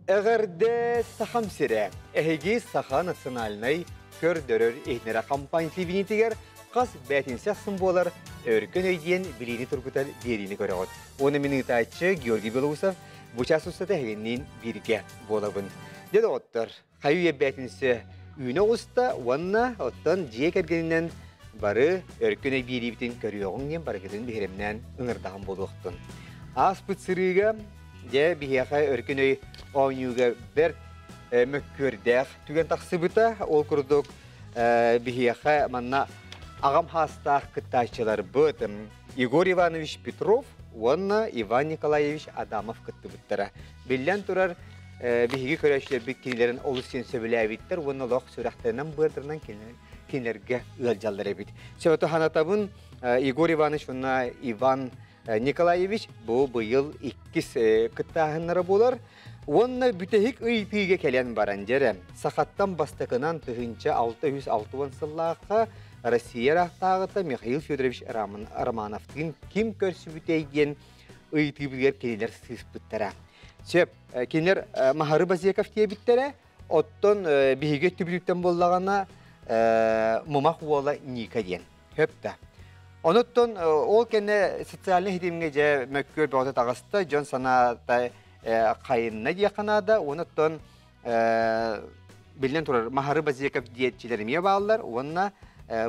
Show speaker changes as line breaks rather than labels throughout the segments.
Эҕэрдэ Сахам сирэ! Эһиги Саха национальнай көрдөрөр иһитиннэрэр хампаанньа телевидениетигэр хас бээтинсэ ахсын буолар Өркөн өй диэн билиини тургутар биэриини көрөҕүт. Уонна мин ыытааччы Георгий Белоусов бу чаас устата эһигинниин бииргэ буолабын. Дьэ доҕоттор, хайы үйэ бээтинсэ үүнэ оҕуста уонна оттон дьиэ кэргэнинэн бары Өркөн өй биэриибитин көрүөҕүҥ диэн барыгытын биһирэмнээн ыҥырдаҕым буолуохтун. Ааспыт сырыыга Дьэ, биһиэхэ Өркөн өй оонньууга бэрт мөккүөрдээх түгэн тахсыбыта. Ол курдук биһиэхэ манна аҕам хаастаах кыттааччыларбыт Егор Иванович Петров уонна Иван Николаевич Адамов кыттыбыттара. Биллэн турар, биһиги көрөөччүлэрбит кинилэрин олус диэн сөбүлээбиттэр уонна олох сүрэхтэринэн-быардарынан кинилэргэ ыалдьаллар эбит. Сөтө санатабын, Егор Иванович уонна Иван Николаевич бу быйыл иккис кыттааһыннара буолар. Уонна бүтэһик ыйытыыга кэлэн баран дьэрэ, сахаттан бастакынан 1660 сыллаахха Россия ыраахтааҕыта Михаил Федорович Романовтыын ким көрсүбүтэй диэн ыйытыыбытыгар кинилэр сыыспыттара. Сөп, кинилэр Махары Базеков диэбиттэрэ, оттон биһиги өттүбүтүттэн буоллаҕына Мумах уола Ника диэн. Хөп да. Онуттан ол кэннэ социальнай ситимҥэ дьэ мөккүөр бөҕөтө таҕыста, дьон санаата хайынна диэххэ наада. Онуттан биллэн турар Махары Базеков диэччилэр эмиэ бааллар уонна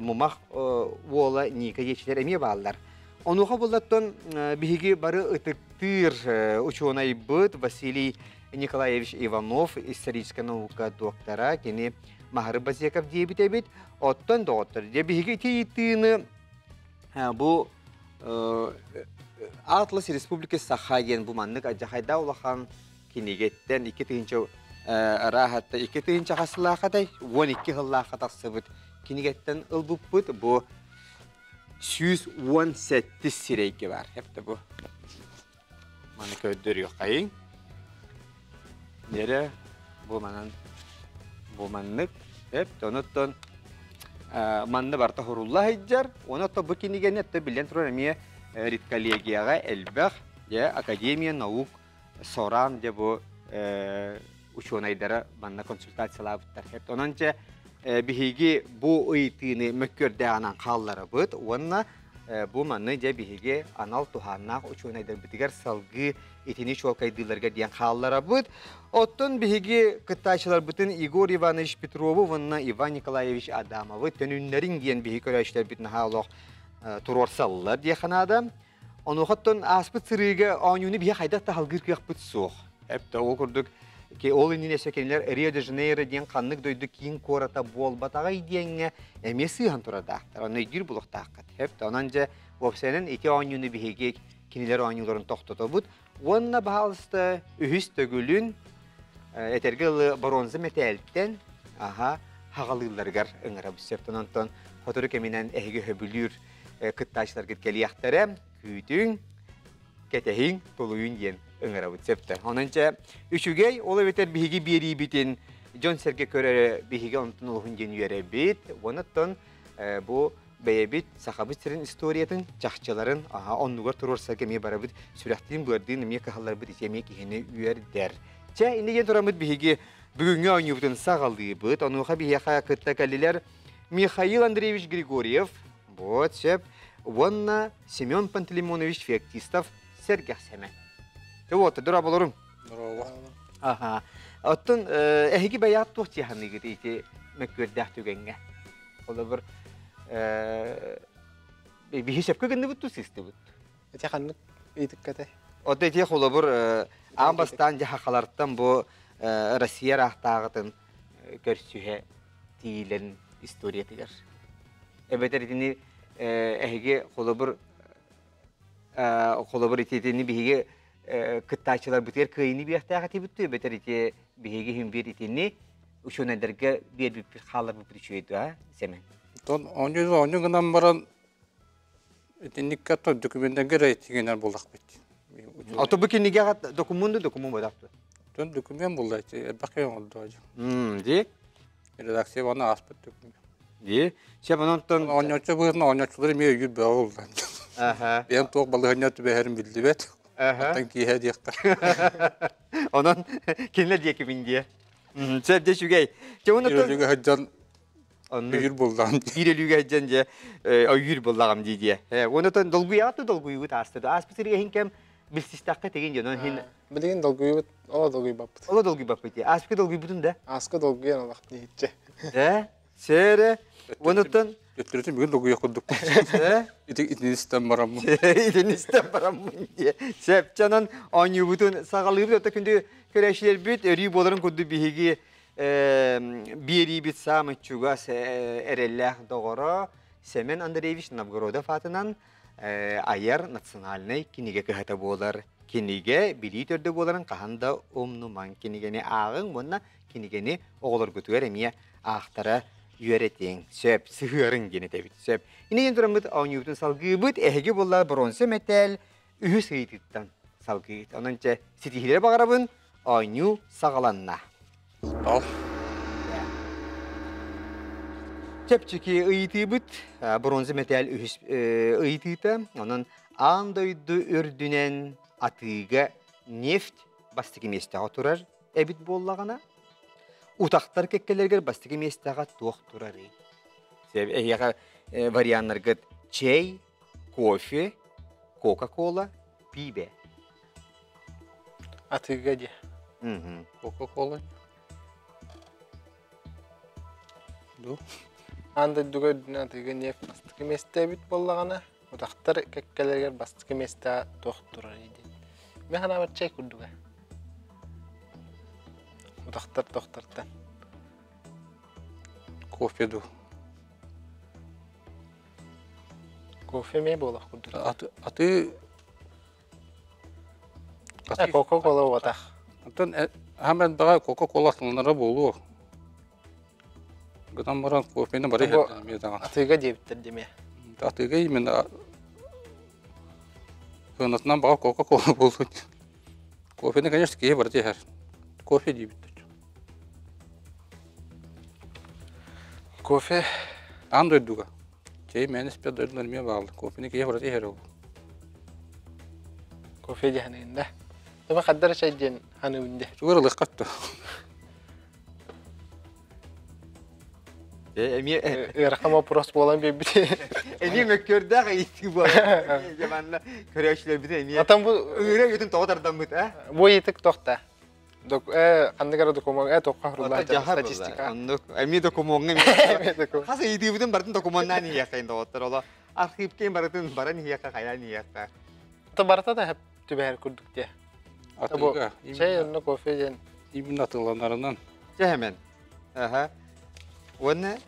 Мумах уола Ника диэччилэр эмиэ бааллар. Онуоха буллаттан биһиги бары ытыктыыр учуонайбыт Василий Николаевич Иванов, историческай наука доктора, кини Махары Базеков диэбит эбит. Оттон доҕоттор, дьэ биһиги ити ыйытыыны бу Атлас Республики Саха диэн бу маннык адьахайда улахан кинигэттэн 2000 арааһатта 2000 хасылаахатай 12 сыллаахха тахсыбыт кинигэттэн ылбыппыт бу 117 сирэйгэ бар. Хепте бу. Маны көрдөрүөххэйиҥ. Нэрэ бу манан бу маннык эп онуттан манна барыта хурулла сылдьар. Онон бу кинигэни өттө билэн турар эмиэ редколлегияҕа элбэх дьэ Академия наук Соран дьэ бу учуонайдара манна консультациялаабыттар. Онон дьэ биһиги бу ыйытыыны мөккүөрдээҕинэн хаалларабыт уонна бу манны дьэ биһиги анал туһааннаах учуонайдарбытыгар салгыы итини чуолкайдыылларга диэн хаалларабыт. Оттон биһиги кыттааччыларбытын Егор Иванович Петрову уонна Иван Николаевич Адамовы төнүннэриҥ диэн биһиги көрөөччүлэрбит наһаа олох туруорсаллар диэххэ наада. Онуоха оттон ааспыт сырыыга оонньууну биһи хайдах да салгыыр кыахпыт суох. Эптэ ол курдук ол иннинэ өссө кинилэр Рио-де-Жанейро диэн ханнык дойду киин куората буолбатаҕай диэҥҥэ эмиэ сыыһан турардаахтар. Онно өйдүүр булуохтааххыт. Эптэ онон дьэ уопсайынан ити оонньууну биһиги кинилэр оонньууларын тохтотобут. Уонна баһаалыста үһүс төгүлүн этэргэ дылы боруонза мэтээлтэн аха хаҕалыылларыгар ыҥырабыт. Сөптөн онтон сотору кэминэн эһиги хөбүлүүр кыттааччыларгыт кэлиэхтэрэ, күүтүҥ, кэтэһиҥ, тулуйун диэн ыҥырабыт сөптөр. Онон чэ, үчүгэй, ол эбэтэр биһиги биэриибитин дьон-сэргэ көрөрө биһиги онтон олуһун диэн үөрэбит. Онон бу бэйэбит Сахабыт сирин историятын, чахчыларын оннугар туруорсарга эмиэ барабыт сүрэхтиин-быардыын эмиэ кыһалларбыт ити эмиэ киһини үөрдэр. Чэ, иннигин тураммыт биһиги бүгүҥҥү оонньуубутун саҕалыыбыт. Онуоха биһиэхэ кытта кэллилэр Михаил Андреевич Григорьев, вот сөп, уонна Семен Пантелеймонович Феоктистов сэргэх сэмэн. Вот, дорооболорум.
Дорообо.
Аха. Оттон эһиги бэйэҕит туох дии ити мөккүөрдээх түгэҥҥэ? Холобур, биһи сөпкө гынныбыт туу сыыстыбыт?
Ити ханнык ыйытыккатай?
Оттон ити холобур, аан бастаан дьаһахалартан бу Россия ыраахтааҕытын көрсүһэ тиилэн историятыгар. Эбэтэр итини эһиги холобур холобур итини биһиги кыттааччыларбытыгар кыайыыны биэхтээх этибит дуу эбэтэр ити биһиги иһин биир итини учуонайдарга биэрбиппит хаалларбыппыт үчүгэй дуо Сэмэн?
Оттон оонньуу оонньуу гынан баран итинниккэ документарга рейтингинэн буллахпыт.
Ото бу кинигэҕэ докумуон да докумуон буолар дуо?
Тон документ булла элбэх киһи оҥордо.
Ди?
Редакция оны ааспыт документ.
Ди? Сөп онон
Оонньооччу быһыытынан оонньооччулар эмиэ өйүүр бөҕө булла.
Аха.
Бэйэм туох балаһыанньа түбэһэрин биллибэт. Оттон киэһэ диэхтэр.
Онон кинилэр диэкибин диэ. Сөп дьэ үчүгэй. Дьэ
Биир өлүгэ сылдьан
Онно
өйүүр буоллаҕым дии.
Биир өлүүгэ сылдьан дьэ өйүүр буоллаҕым дии диэ. Онтон долгуйаҕыт да долгуйугут ааста да. Ааспыт сиргэ иһин кэм билсистэххэ тигин дьонон иһин
Билигин долгуйубут, оло долгуйбаппыт.
Оло долгуйбаппыт дии. Ааспыт долгуйбутун да.
Ааска долгуйан олох диһиччэ.
Э? Сэрэ. Онтон
Төттөрүтүн бүгүн долгуйа курдукпун.
Э?
Ити итини истэн бараммын.
Итини истэн бараммын диэ. Сөп, онон оонньуубутун саҕалыыбыт. Ото күндү көрөөччүлэрбит өрүү буоларын курдук биһиги биэриибит саамай чугас эрэллээх доҕоро Семен Андреевич Новгородов аатынан айар национальнай кинигэ кыһата буолар. Кинигэ билии төрдө буоларын хаһан да умнумаҥ. Кинигэни ааҕыҥ уонна кинигэни оҕолоргутугар эмиэ аахтара үөрэтиҥ. Сөп, сыһыарыҥ диэн этэбит. Сөп. Инигин тураммыт оонньуубутун салгыыбыт. Эһиги буолла бронза мэтээл үһүс ыйытыттан салгыыт. Онон чэ ситиһиилэри баҕарабын, оонньуу саҕаланна.
Ал.
Чэпчэки ыйытыыбыт бронза мэтээл үһүс ыйытыыта. Онон аан дойду үрдүнэн атыыга нефть бастакы миэстэҕэ турар эбит буоллаҕына, утахтар кэккэлэригэр бастакы миэстэҕэ туох турарый? Эһиэхэ варианнаргыт чэй, кофе, кока-кола, пиибэ.
Атыыга диэ.
Кока-кола. Ду.
Аан дойдуга үрдүнэн атыыга нефть бастакы миэстэ эбит буоллаҕына, утахтар кэккэлэригэр бастакы миэстэҕэ туох турарый диэн. Мин санаабар чэй курдуга. Утахтар тохтортан.
Кофе ду.
Кофе эмиэ буолах курдук.
Аты аты
Кока-кола уотах.
Оттон хаһан баҕа Кока-кола атыланара буолуо. Гынан баран кофены бары иһэрдэ даҕаны.
Атыыга диэбиттэр димэ.
Атыыга именно сыанатынан баҕа Кока-кола буолуо. Кофены, конечно, киһи барыта иһэр. Кофе диэбиттэр.
Кофе.
Аан дойдуга. Чэй мээнэ испэт дойдулар эмиэ бааллар. Кофены киһи барыта иһэр ол.
Кофе диэхэнигин да. Тома хаддара чай диэн ханыыбын де.
Тугар ылыахха то.
Эмиэ
Ыарахан вопрос буолан биэрбит.
Эмиэ мөккүөрдээх ыйытыы буолар. Дьэ манна көрөөччүлэрбит эмиэ
Атан бу
ыыра үтүн тоҕо тардаммыт, а?
Бу ыйытык тохта. Ханнык эрэ докумуоҥҥа тоққа хуруллар статистика.
Оннук эмиэ докумуоҥҥа эмиэ хас ыйытыыбытын барытын докумуоннаан иһиэххэ доҕоттор оло архивкин барытын баран иһиэххэ хайаан иһиэххэ.
То барыта да хэп түбэһэр курдук диэ.
Атыыга.
Чэй онно кофе диэн.
Именно атыыланарынан.
Чэ hemen. Аха. Уонна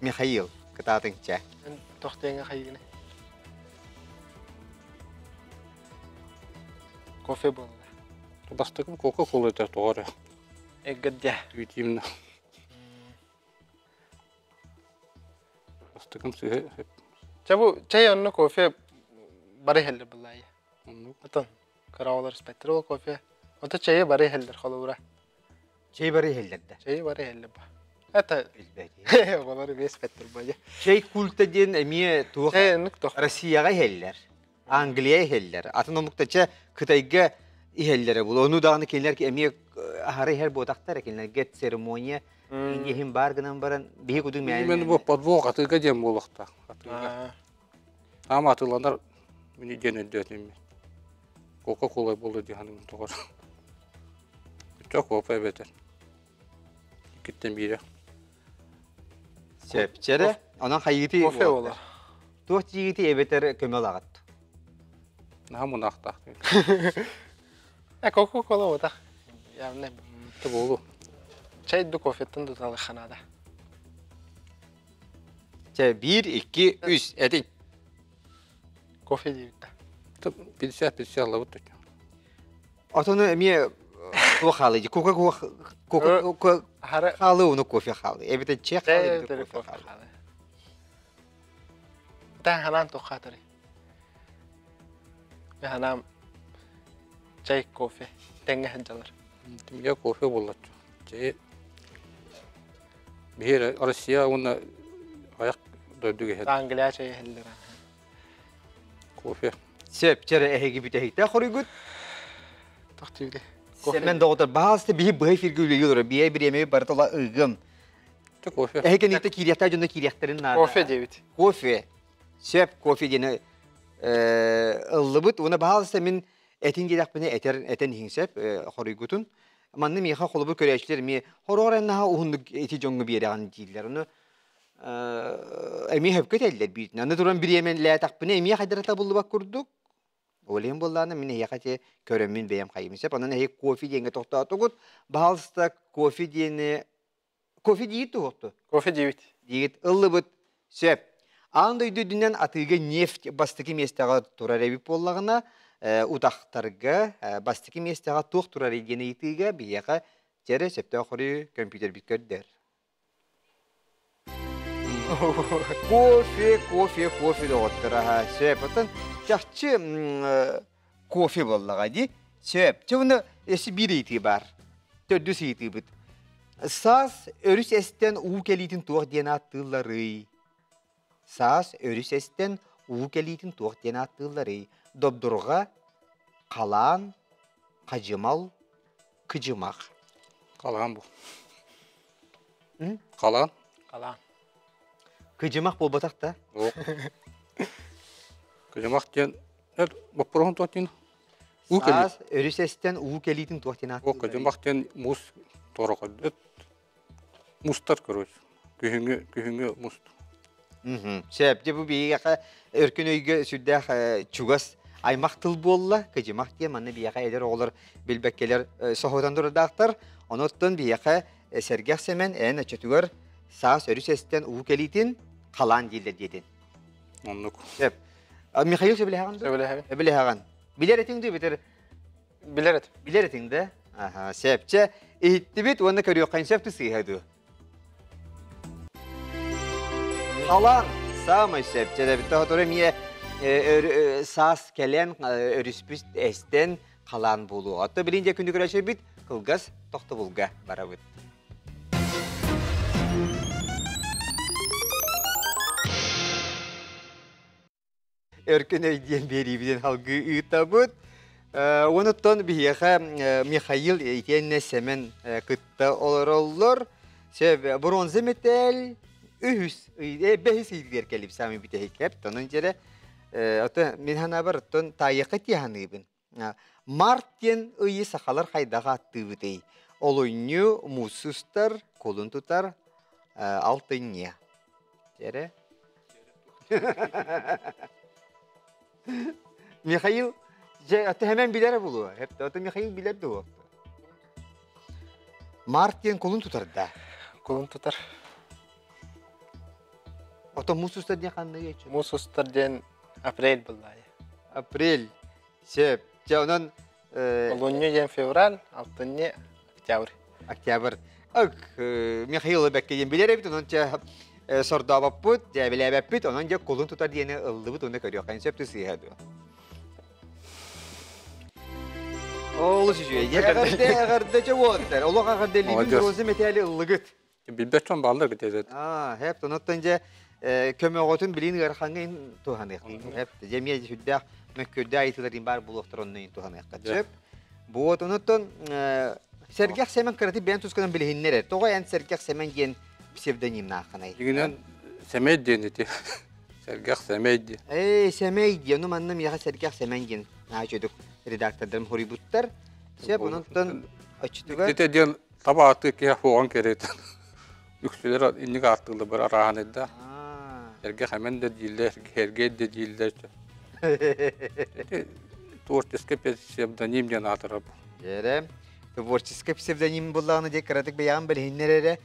Михаил кытаатыҥ чэ.
Тохтуоҥҥа хайыгыны. Кофе буолла.
Бастакы Кока-кола этэ тоҕо эрэ.
Эггэрдэ.
Үтиимнэ. Бастакым сыһы.
Чэ бу чэй онно кофе бары иһэллэр буллаайы.
Оннук.
Отон кыра оҕолор испэттэр ол кофе. Ото чэйи бары иһэллэр холобура.
Чэй бары иһэллэр да.
Чэйи бары иһэллэр ба. Это
Билбэт.
оҕолор эмиэ испэттэр ба.
Чэй культа диэн эмиэ туох
Чэй оннук тох.
Россияҕа иһэллэр. Англия иһэллэр. Атын омуктача Кытайга иһэллэрэ буолуо. Ону даҕаны кинилэр эмиэ аһара иһэр буотахтар, кинилэргэ церемония иһин баар гынан баран биһи кудук
Именно бу подвох атыыга диэн буолуохтаах. Атыыга. Аама атыыланар мини диэн өйдөөтүм. Кока-кола буолуо дии саныыбын тоҕор. Өттө кофе эбэтэр. Иккиттэн биирэ.
Сөп. Чэрэ, онон хайыытый
Кофе буолар.
Туох тиийгити эбэтэр көмө ылаҕыт?
Наһаа мунаахтаах.
Кока-кола утах. Явно.
Это буолу.
Чай ду кофеттан дуталы ханада.
Чэ, 1, 2, 3, этиҥ.
Кофе диэбит
да. 50-50 аллабыт точно.
Отону эмиэ туох хаалый? Кока хаалы уну кофе хаалы. Эбэтэр чэй хаалы, эбэтэр кофе хаалы.
Та ханаан туоххаатары. Ханаам чай кофе тэҥҥэ сылдьалар.
Тимге кофе буоллаччы. Чэй биһиэр Россия уонна аяк дойду иһэр.
Англия чай иһэллэр.
Кофе.
Сөп, чэрэ эһиги бүтэһикте хоруйгут.
Тохтуур.
Сэмэн доҕотор, баһаалыста биһи быһа эфиргэ үлэлии олорор. Биэ бириэмэби барыта ыла ыгым.
Кофе.
Эһи кэнниттэн киириэхтээх дьонно киириэхтэрин наада.
Кофе диэбит.
Кофе. Сөп, кофе диэни ыллыбыт. Уонна баһаалыста мин этин диэтэхпинэ этэр этэн иһиҥ сөп хоруйгутун. Манна миэхэ холобур көрөөччүлэр эмиэ хороҕор эн наһаа уһуннук ити дьоҥҥо биэрэҕин дииллэр. Ону эмиэ сөпкө этэллэр бииртин. Аны туран бириэмэлээтэхпинэ эмиэ хайдара табыллыбат курдук. Ол иһин буоллаҕына мин эһиэхэ ити көрөммүн бэйэм хайым сөп. Онон эһиги кофе диэҥҥэ тохтоотугут. Баһаалыста кофе диэни кофе диигит туһуохту?
Кофе диибит.
Диигит ыллыбыт. Сөп. Аан дойду үрдүнэн атыыга нефть бастакы миэстэҕэ турар эбит буоллаҕына, утахтарга бастакы миэстэҕэ туох турар диэн ыйытыыга биһиэхэ дьэрэ сөптөөх хоруйу компьютербит көрдөр. Кофе, кофе, кофе доҕоттор аһа сөп. Оттон чахчы кофе буоллаҕа дии. Сөп. Чэ уонна өссө биир ыйытыы баар. Төрдүс ыйытыыбыт. Саас өрүс эстэн уу кэлиитин туох диэн ааттыылларый? Саас өрүс эстэн уу кэлиитин туох диэн ааттыылларый? Добдурҕа, халаан, хадьымал, кыдьымах.
Халаан бу. Халаан.
Халаан.
Кыдьымах буолбатах да?
Кыдьымах диэн боппуруоһун туох диэн?
Уу Саас өрүс эстэн уу кэлиитин туох диэн
ааттыыллар? Кыдьымах диэн муус туора Мустар короче. Күһүҥҥү күһүҥҥү муст.
Сөп. Дьэ бу биһиэхэ өркөн өйгө сүрдээх чугас аймах тыл буолла. Кыдьымах диэн манна биһиэхэ эдэр оҕолор билбэккэлэр соһутан турардаахтар. Онуттан биһиэхэ Сэргэх Сэмэн эн оччотугар саас өрүс эстэн уу кэлиитин халаан дииллэр диэтин.
Оннук.
Сөп. Михаил сөбүлэһэҕин
дуо? Сөбүлэһэбин.
Сөбүлэһэҕин. Билэр этиҥ дуу битэр
Билэр этим.
Билэр этиҥ да? Аха, сөпчэ. Иһиттибит уонна көрүөххэ сөп сыыһа дуу? Халаан саамай сөп. Дьэ, тоһотору эмиэ саас кэлэн өрүспүт эстэн халаан буолуо. Отто билин дьэ күндү көрөөччүбүт кылгас тохтобулга барабыт. Өркөн өй диэн биэриибитин салгыы ыытабыт. Онуттан биһиэхэ Михаил итиэннэ Сэмэн кытта олороллор. Сөп, бронза металл үһүс бэһис ыйдыгар кэлип саамай бүтэһиккэр. Онон дьэрэ ото мин санаабар оттон таайыахха тиэханыыбын. Март диэн ыйы сахалар хайдах ааттыыбытый? Олунньу, муус устар, кулун тутар, алтынньы. Дьэрэ. Михаил, дьэ, аты хэмэн билэрэ булуо. Аты Михаил билэр дуо? Март диэн кулун тутарда.
Кулун тутар.
Ото муус устар диэн ханныгы еччү?
Муус устар диэн апрель буллаайы.
Апрель. Сөп. Дьэ, онон
Олунньу диэн февраль, алтынньы октябрь.
Октябрь. Ак, Михаил бэккэ диэн билэр эбит, онон чэ сордообоппут, дьээбилээбэппит, онон дьэ кулун тутар диэни ыллыбыт уонна көрүөххэ сөп сыыһа дуо. Олус үчүгэй. Эҕэрдэ, эҕэрдэ чэ уоттар. Олох эҕэрдэлиибин роза мэтээли ыллыгыт.
Билбэт дьон бааллар эбит.
Аа, хэп, оноттон дьэ көмөҕөтүн билин ыарахаҥҥа туһаныах. Хэп, дьэ эмиэ сүрдээх мөккүөрдээх ыйытыыларын баар буолуохтар онно туһаныахха сөп. Буот онуттан Сэргэх Сэмэн кыраты бэйэн тускунан билиһиннэр. Тоҕо эн Сэргэх Сэмэн диэн псевдонимнааххыный?
Дьиҥинэн Сэмэй диэн ити. Сэргэх Сэмэй диэн.
Ээ, Сэмэй диэн. Ну манна миэхэ Сэргэх Сэмэн диэн наһаа үчүгэй редактордарым хоруйбуттар. Сөп, онуттан оччотугар
Ити диэн таба ааттыы киһи суоҕун кэриэтэ. Үксүлэр инник ааттыыллар бары арааһын да. Эргэ хэмэн да дииллэр, эргэ да дииллэр. Творческий псевдоним диэн аатырар.
Дьэрэ, творческий псевдоним буллаҕына дьэ кыратык бэйэҕин билиһиннэр эрэ.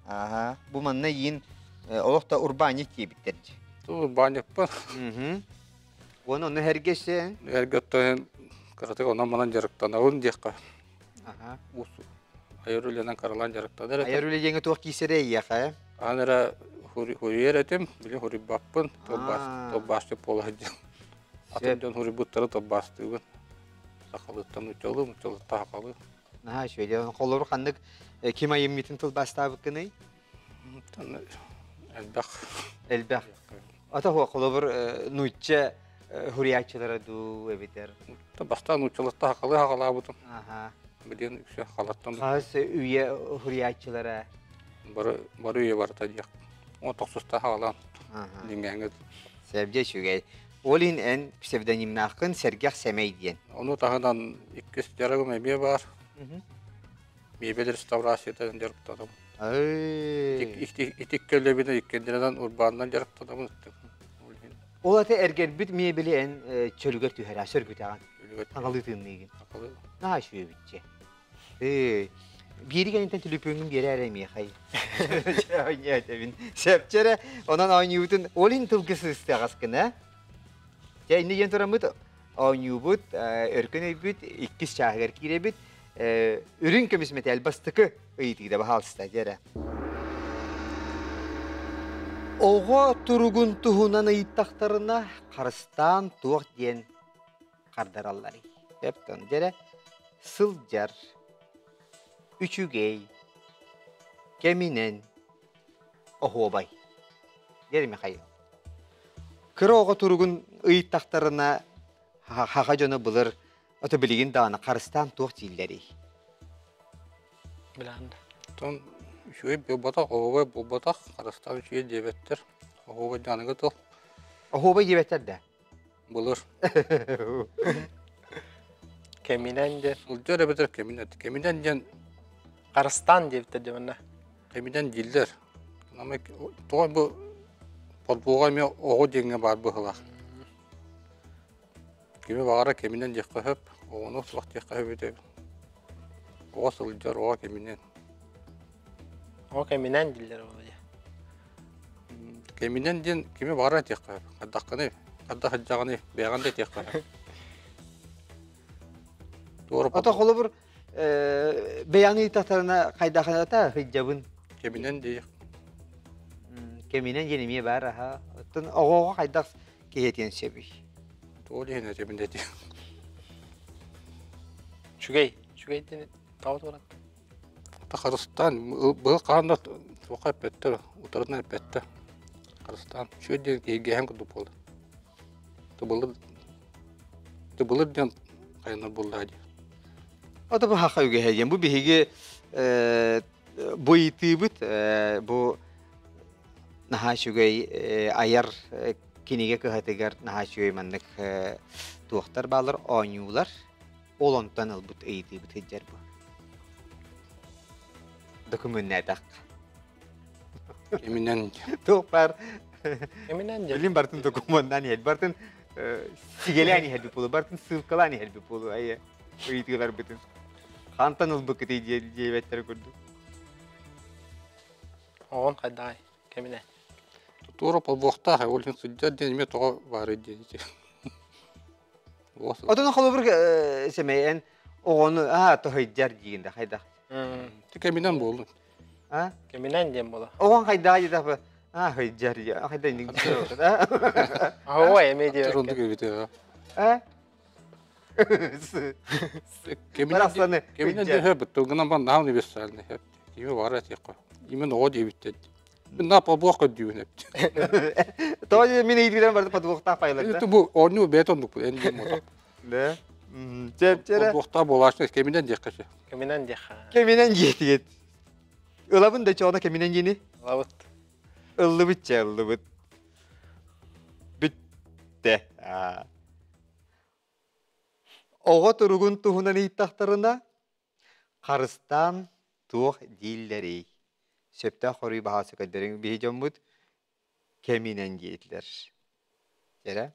Аха, бу манна иин олох да урбаанньык диэбиттэр.
Урбаанньыкпын.
Уонна ону эргесе?
Эргэ оттон кыратык онон-манан дьарыктанабын диэххэ.
Аха.
Айар үлэнэн каралаан дьарыктанар этим.
Айар үлэ диэҥэ туох киисэрэ эйиэхэ?
Аан эрэ хуруйар этим, били хуруйбаппын, тылбаасчыт буола сылдьан. Атын дьон хуруйбуттары тылбаастыыбын. Сахалыттан учуолу, учуолуттан сахалыы.
Наһаа үчүгэй. Холобур ханнык ким айымньытын тылбаастаабыккыный?
Элбэх.
Элбэх. Ата холобур нуучча Хуруйааччылара дуу эбитэр?
Бастаан нууччалартан хахалыы хахалаабытым.
Аха.
Билигин үксэ халаттан.
Хас үйэ хуруйааччылара?
Бары бары үйэ барыта диэх. О тохсуста хаалаан. Дингээҥҥэ.
Сэбдьэ үчүгэй. Ол иһин эн псевдонимнааххын Сэргэх Сэмэй диэн.
Ону таһынан иккис дьарыгым эмиэ баар. Мебель реставрациятынан дьарыктанабын. Итик көлөбүнэ иккендеринэн урбаанынан дьарыктанабын.
Ол аты эргэрбит мебели эн чөлүгэр түһэрэ, сөргүтэҕин. Аҥалыы тыынныыгын. Наһаа үчүгэйбитчэ. Биири кэнниттэн түлүпүөҥҥүн биэрээр эмиэхэй. Этэбин. Сөпчө онон оонньуубутун ол иһин тылгы сыыстаҕаскын, э? Дьэ, инньэ диэн тураммыт оонньуубут, өркөн өйбүт иккис чааһыгар киирэбит. Үрүҥ көмүс мэтээл бастакы ыйытыыта баһаалыста дьэ Оҕо туругун туһунан ыйыттахтарына, харыстаан туох диэн хардаралларый? Сөптөн дьэрэ сылдьар, үчүгэй, кэминэн, оһуобай. Дьэр Михаил. Кыра оҕо туругун ыйыттахтарына, хаха дьоно былыр Ото билигин даҕаны харыстаан туох дииллэрий?
Билэҕин да.
Оттон үчүгэй буолбатах, оһуобай буолбатах, харыстаан үчүгэй диэбэттэр. Оһуобай дьаныга тыл.
Оһуобай диэбэттэр да?
Былыр.
Кэминэн диэн.
Сылдьар эбэтэр кэминэн. Кэминэн диэн
Харыстаан диэбиттэр дьэ манна.
Кэминэн дииллэр. Тоҕо бу подвоҕа эмиэ оҕо диэҥҥэ баар быһыылаах. Кими баҕара кэминэн диэххэ сөп, оҕону суох диэххэ сөп этэ. Оҕо сылдьар, оҕо кэминэн.
Оҕо кэминэн дииллэр ол дьэ.
Кэминэн диэн кими баҕара этиэххэ сөп. Хайдаххыный, хайдах сылдьаҕыный, бэйэҕин да этиэххэ сөп. Туора
Ото холобур бэйэҥ ыйытахтарына хайдахыната сылдьабын.
Кэминэн диэх.
Кэминэн диэн эмиэ баар аха. Оттон оҕоҕо хайдах киһи этиэн сөбүй?
Туох иһин этэбин дэтиэ.
Үчүгэй. Үчүгэй диэн тоҕо туорат?
Харыстаан, быһыл хаан да туохха эппэттэр, утарынан эппэттэр. Харыстаан, үчүгэй диэн киһиргээһин курдук буолла. Тыбылыр, тыбылыр диэн хайанар буоллаа дии.
Ото бу хаха үгэһэ диэн. Бу биһиги бу ыйытыыбыт бу наһаа үчүгэй айар кинигэ кыһатыгар наһаа үчүгэй маннык туохтар бааллар, оонньуулар. Ол онтон ылбыт ыйытыыбыт сылдьар бу. Докумүннээтэх.
Киминэн
Туох баар
Киминэн дьэ.
Билин бартын докумуоннаан иһэр, бартын сигэлээн иһэрбит буолу, бартын ссылкалаан иһэрбит буолу, айы ыйытыыларбытын. Хантан ылбыккытый диэбэттэр курдук.
Оҕон хайдаҕай? Кэминэ.
Туора полбуохтаах, ол иһин сылдьар диэн эмиэ тоҕо баарый диэн ити.
Отон холобур сэмэй эн оҕону аа тоһуйдьар диигин да хайдах?
Кэминэн буоллун.
А?
Кэминэн диэн буола.
Оҕон хайдаҕа диэтэх аа хойдьар хайда инник
Ого эмиэ диэбэккэ.
Оннук эбит
А?
Кэминэн кэминэн диэхэ быттылгынан бан наһаа универсальный хэп. Кими баҕар этиэххэ. Именно оҕо диэбиттэр. Мин на подвох көрдүүбүн эпти.
Тоҕо мин ыйытыыларым барыта подвохтаах пайларда.
Бу оонньуу бэйэтэ оннук эн диэн буолар.
Да. Чэпчэрэ.
Подвохтаах буолааччы кэминэн диэххэ сөп.
Кэминэн диэххэ.
Кэминэн диэтигит. Ылабын да чоона кэминэн диэни.
Ылабыт.
Ыллыбыт чэ ыллыбыт. Бүттэ. Оҕо туругун туһунан ыйыттахтарына, харыстаан туох дииллэрий? Сөптөөх хоруй баһаалыста көрдөрүҥ биһи дьоммут кэминэн диэтилэр. Эрэ?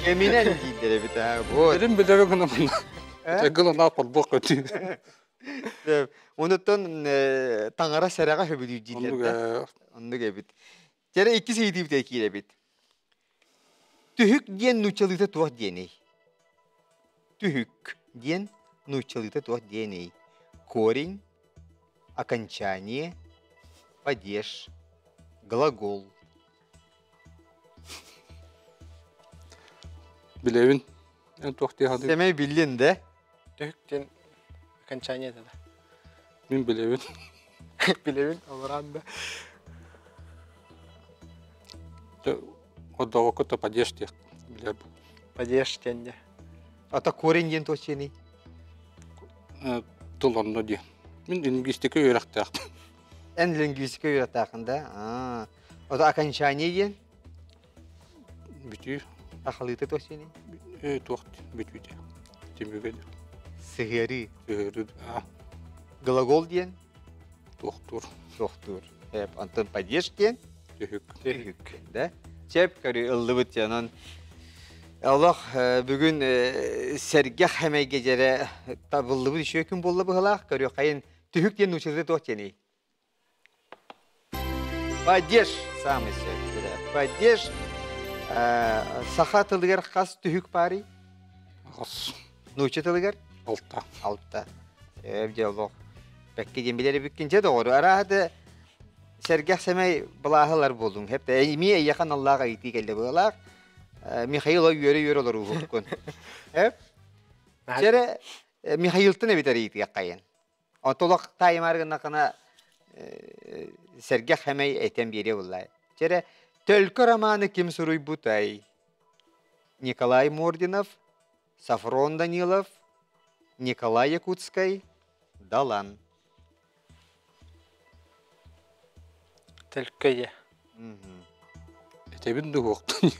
Кэминэн дииллэр эбит аа вот.
Эрим билэбэ гына Гылана холбуох көтүү.
Онуттан таҥара сэрэҕэ хөбүлүүр дииллэр да. Оннук эбит. Дьэрэ иккис ыйытыыбытыгар киирэбит. Түһүк диэн нууччалыыта туох диэний? Түһүк диэн нууччалыыта туох диэний? Корень, окончание, падеж, глагол.
Билэбин. Эн туох дии саныыр?
Сэмэй биллин да?
Түһүк диэн окончание да.
Мин билэбин.
Билэбин, олорон да.
Одоҕокко то падеж диэх билэр.
Падеж диэн дьэ.
Ата корень диэн туох
Тыл онно диэн. Мин лингвистика үөрэхтээхпин.
Эн лингвистика үөрэхтээххин да? Аа. Ото окончание диэн?
Бүтүү.
Ахалыыта туох диэний?
Туох бүтүүтэ. Түмүгэ.
Сыһыарыы.
Сыһыарыы.
Глагол диэн?
Туохтуур.
Туохтуур. Антон падеж диэн?
Түһүк.
Түһүк. Да? Чеп көрүү ыллыбыт онон Олох бүгүн сэргэх хэмэйгэ дьэрэ табыллыбыт үчүгэй күн буолла быһылаах көрүөххэйин түһүк диэн нууччалыы туох диэний? Падеж самый сөп. Падеж саха тылыгар хас түһүк баарый?
Хас.
Нуучча тылыгар?
Алта.
Алта. Сөп дьэ олох. Бэкки диэн билэр эбиккин дьэ доҕору. Арааһы сэргэх сэмэй былааһылар буолуҥ. Хэп эмиэ эйиэхэ аналлаах ыйытыы кэллэ быһыылаах. Михаил үөрэ-үөрэ олорууһуккун. Эп? Чэрэ Михаилтан эбитэр ыйытыаххайын. Отолох таайымаар гыннахына сэргэх хэмэй этэн биэриэ буллай. Чэрэ Төлкө романы ким суруйбутай? Николай Мординов, Сафрон Данилов, Николай Якутскай, Далан.
Төлкөйө.
Этэбин дуһуохтун.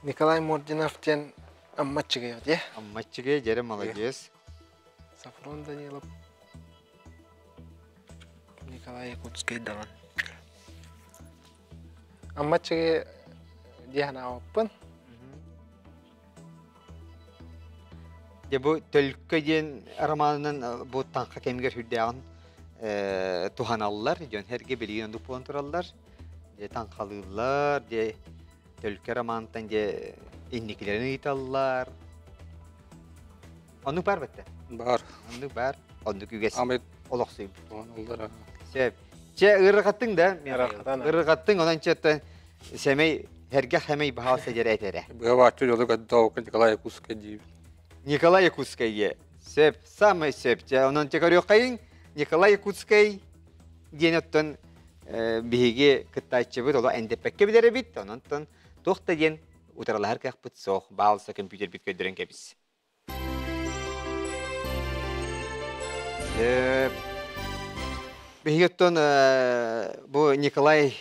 Николай Мординов диэн Аммаччыгая дии.
Аммаччыгая дьэрэ молодец.
Сафрон Данилов. Николай Якутский Далан. Аммаччыгая дии санаабыппын.
Дьэ бу Төлкө диэн романынан бу таҥха кэмигэр сүрдээҕин туһаналлар, дьон сэргэ билигин оннук буолан тураллар. Дьэ таҥхалыыллар, дьэ Төлкө романтан дьэ инникилэрин ыйыталлар. Оннук баар бэтте?
Бар.
Оннук баар. Оннук үгэс олохсуйбут.
Туһаналлар.
Сөп. Чэ ырыгаттыҥ да? Ырыгаттыҥ, онон чэ сэмэй Эргэх хэмэй баһаалса дьэрэ этэрэ.
Быһабааччы дьолу көрдөөккө Николай Якутскай диибин.
Николай Якутскай е. Сөп, самый сөп. Дьэ, онон те көрүөххэйиҥ Николай Якутскай диэн оттон биһиги кыттааччыбыт оло эндэппэккэ билэр эбит. Онон туох да диэн утаралаһар кыахпыт суох. Баалса компьютербит көрдөрөн кэбис. Биһиги оттон бу Николай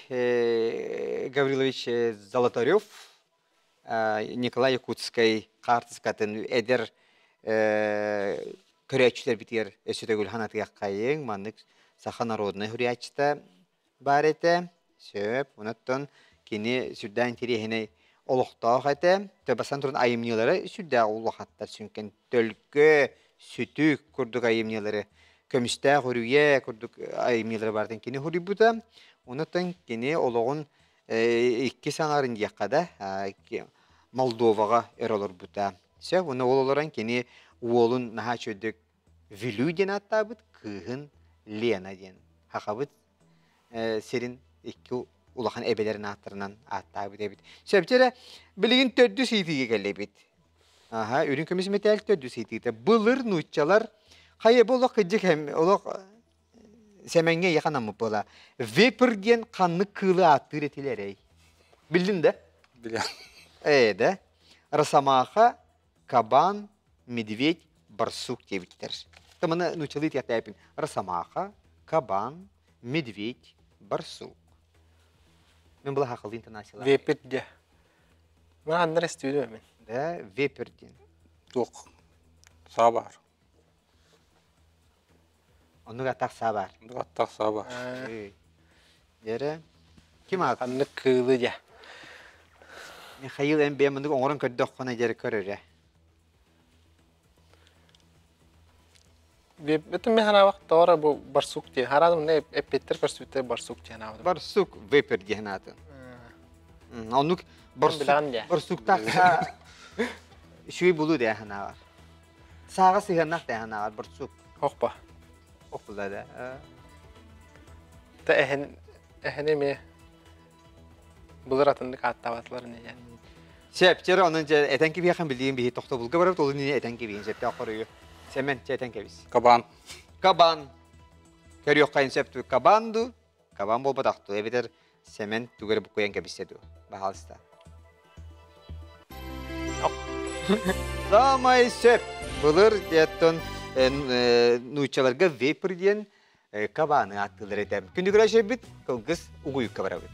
Гаврилович Золотарев, Николай Якутскай хаартыскатын эдэр көрөөччүлэрбитигэр өссө төгүл санатыаххайыҥ. Маннык саха народнай суруйааччыта баар этэ. Сөп. Онон кини сүрдээх интэриэһинэй олохтоох этэ. Бастан туран айымньылара сүрдээх улахаттар сүҥкэн төлкө, сүтүк курдук айымньылары, көмүстээх үрүйэ курдук айымньылары баартан кини суруйбута. Онон кини олоҕун икки саҥарын диэххэ да Молдоваҕа өр олорбута. Сөп. Уонна ол олорон кини уолун наһаа үчүгэйдик Вилю диэн ааттаабыт, кыыһын Лена диэн. Хахабыт сирин икки улахан эбэлэрин ааттарынан ааттаабыт эбит. Сөпчө эрэ билигин төрдүс ыйытыыга кэллибит. Аха, үрүҥ көмүс мэтээл төрдүс ыйытыыта. Былыр нууччалар хайа бу олох кыдьык олох сэмэҥҥэ яханаммыт буола. Вепр диэн ханнык кыылы ааттыыр этилэрэй? Биллин да?
Билэн.
Ээ да. Росомаха, кабан, медведь, барсук диэбиттэр. Таманы нууччалыы тиэхтээпин. Росомаха, кабан, медведь, барсук. Мен была хахалыы интонациялаах.
Вепер де. Мен аннар эстибитим мен.
Да, вепер диэн.
Туох. Саа баар.
Оннук аттаах саа баар.
Оннук аттаах саа баар.
Дьэрэ. Ким аат?
Ханнык кыылы дьэ.
Михаил эн бэйэм оннук оҥорон көрдөххүнэ дьэрэ көрөрө.
Бүтүн мен ханаабах тоҕо бу барсук диэн. Хараадым не эппиттер көрсүбүттэр барсук диэн аабытым.
Барсук вепер диэн аатын. Оннук барсук барсуктаах үчүгэй булуу дии ханаабар. Сааҕа сыһыаннаах дии ханаабар барсук.
Хохпа.
Хохпула да.
Та эһэн эһэн эми былыр атыннык ааттаабатылар не диэн.
Сөп, чэр онон дьэ этэн кибиэхэн билигин биһи тохтобулга барабыт, ол иннинэ этэн кибиин сөптөөх хоруйу. Сэмэн, чэ этэн кэбис.
Кабан.
Кабан. Көрүөххэйин сөптүү кабан ду, кабан буолбатах ду, эбэтэр Сэмэн тугу эрэ буккуйан кэбистэ дуу? Баһаалыста. Самай сөп. Былыр диэттон нууччаларга вейпер диэн кабааны ааттыылар этэ. Күндү көрөөччүбүт кылгыс угуйукка барабыт.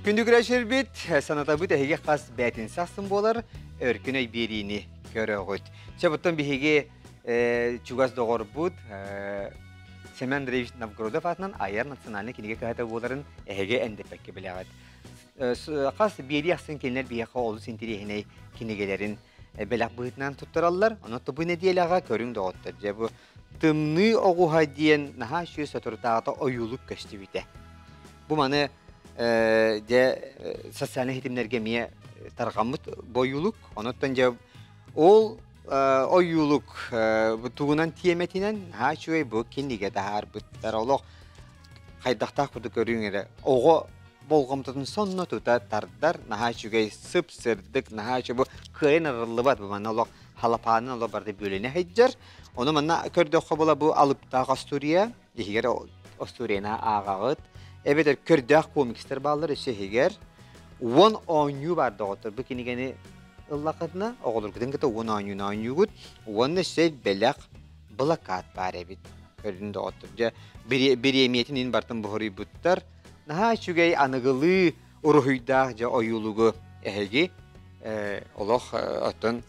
Күндү көрөөччүлэрбит, санатабыт эһиги хас бээтинсэ ахсын буолар өркүн өй биэриини көрөҕүт. Чэ, буттан биһиги чугас доҕорбут Семен Андреевич Новгородов аатынан айар национальнай кинигэ кыһата буоларын эһиги эндэппэккэ билэҕит. Хас биэрии ахсын кинилэр биһиэхэ олус интириэһинэй кинигэлэрин бэлэх быһыытынан туттараллар. Онон бу нэдиэлэҕэ көрүҥ доҕоттор. Дьэ бу Тымныы оҕуһа диэн наһаа үчүгэй соторутааҕыта ойуулук көстүбүтэ. Бу маны дьэ социальнай ситимнэргэ эмиэ тарҕаммыт бойуулук. Онуттан дьэ ол ойуулук тугунан тиэмэтинэн наһаа үчүгэй бу кинигэ таһаарбыттар. Олох хайдахтаах курдук көрүҥ эрэ. Оҕо болҕомтотун сонно тута тардар, наһаа үчүгэй сып-сырдык, наһаа үчүгэй бу кыайан арыллыбат бу манна олох халапаанын олох барыта бүөлэнэ сылдьар. Ону манна көрдөххө була бу алыптаах остуоруйа, иһигэр остуоруйаны ааҕаҕыт. Эбэтэр көрдөөх комикстар бааллар өссө иһигэр. 10 оонньуу бар доҕоттор. Бу кинигэни ыллаххытына оҕолоргутун кытта 10 оонньууну оонньуугут. Уонна өссө бэлэх былакаат баар эбит. Көрүн доҕоттор. Дьэ, бириэмийэтин ин бартын буһуруйбуттар. Наһаа үчүгэй аныгылыы уруһуйдаах дьэ ойуулугу эһиги олох оттон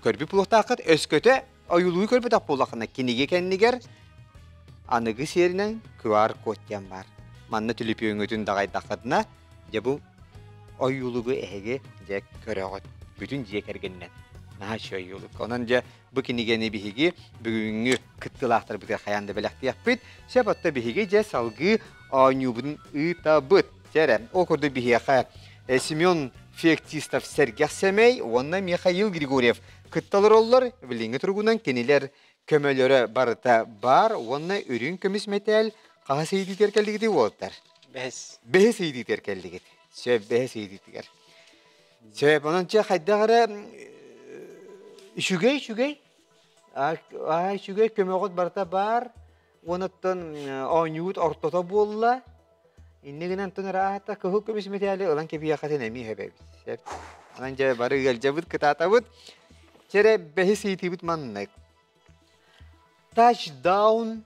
көрбүт буолуохтааххыт. Өскөтө ойуулугу көрбөтөх буоллаххына кинигэ кэннигэр аныгы сиэринэн QR-код диэн баар. Манна түлүпүөҥҥүтүн даҕайдаххытына, дьэ бу ойуулугу эһиги дьэ көрөҕүт бүтүн дьиэ кэргэнинэн. Наһаа үчүгэй ойуулук. Онон дьэ бу кинигэни биһиги бүгүҥҥү кыттыылаахтарбытыгар хайаан да бэлэхтиэхпит. Сөп отто биһиги дьэ салгыы оонньуубутун ыытабыт. Чэ ол курдук биһиэхэ Семен Феоктистов Сэргэх Сэмэй уонна Михаил Григорьев кытта олороллор. Билиҥҥи туругунан кинилэр көмөлөрө барыта баар уонна үрүҥ көмүс мэтээл хаһыс ыйытыытыгар кэллигитий уолаттар?
Бэһис.
Бэһис ыйытыытыгар кэллигит. Сөп, бэһис ыйытыытыгар. Сөп, онон чэ хайдах эрэ үчүгэй үчүгэй. Аа үчүгэй көмөҕүт барыта баар. Уонуттан оонньуут ортото буолла. Иннигинэн гынан тун ыраата кыһыл көмүс мэтээли ылан кэбиэхэтин эмиэ сөбөбүт. Сөп. Онон дьэ бары ыалдьабыт, кытаатабыт. Чэрэ бэһис ыйытыыбыт маннык. Тачдаун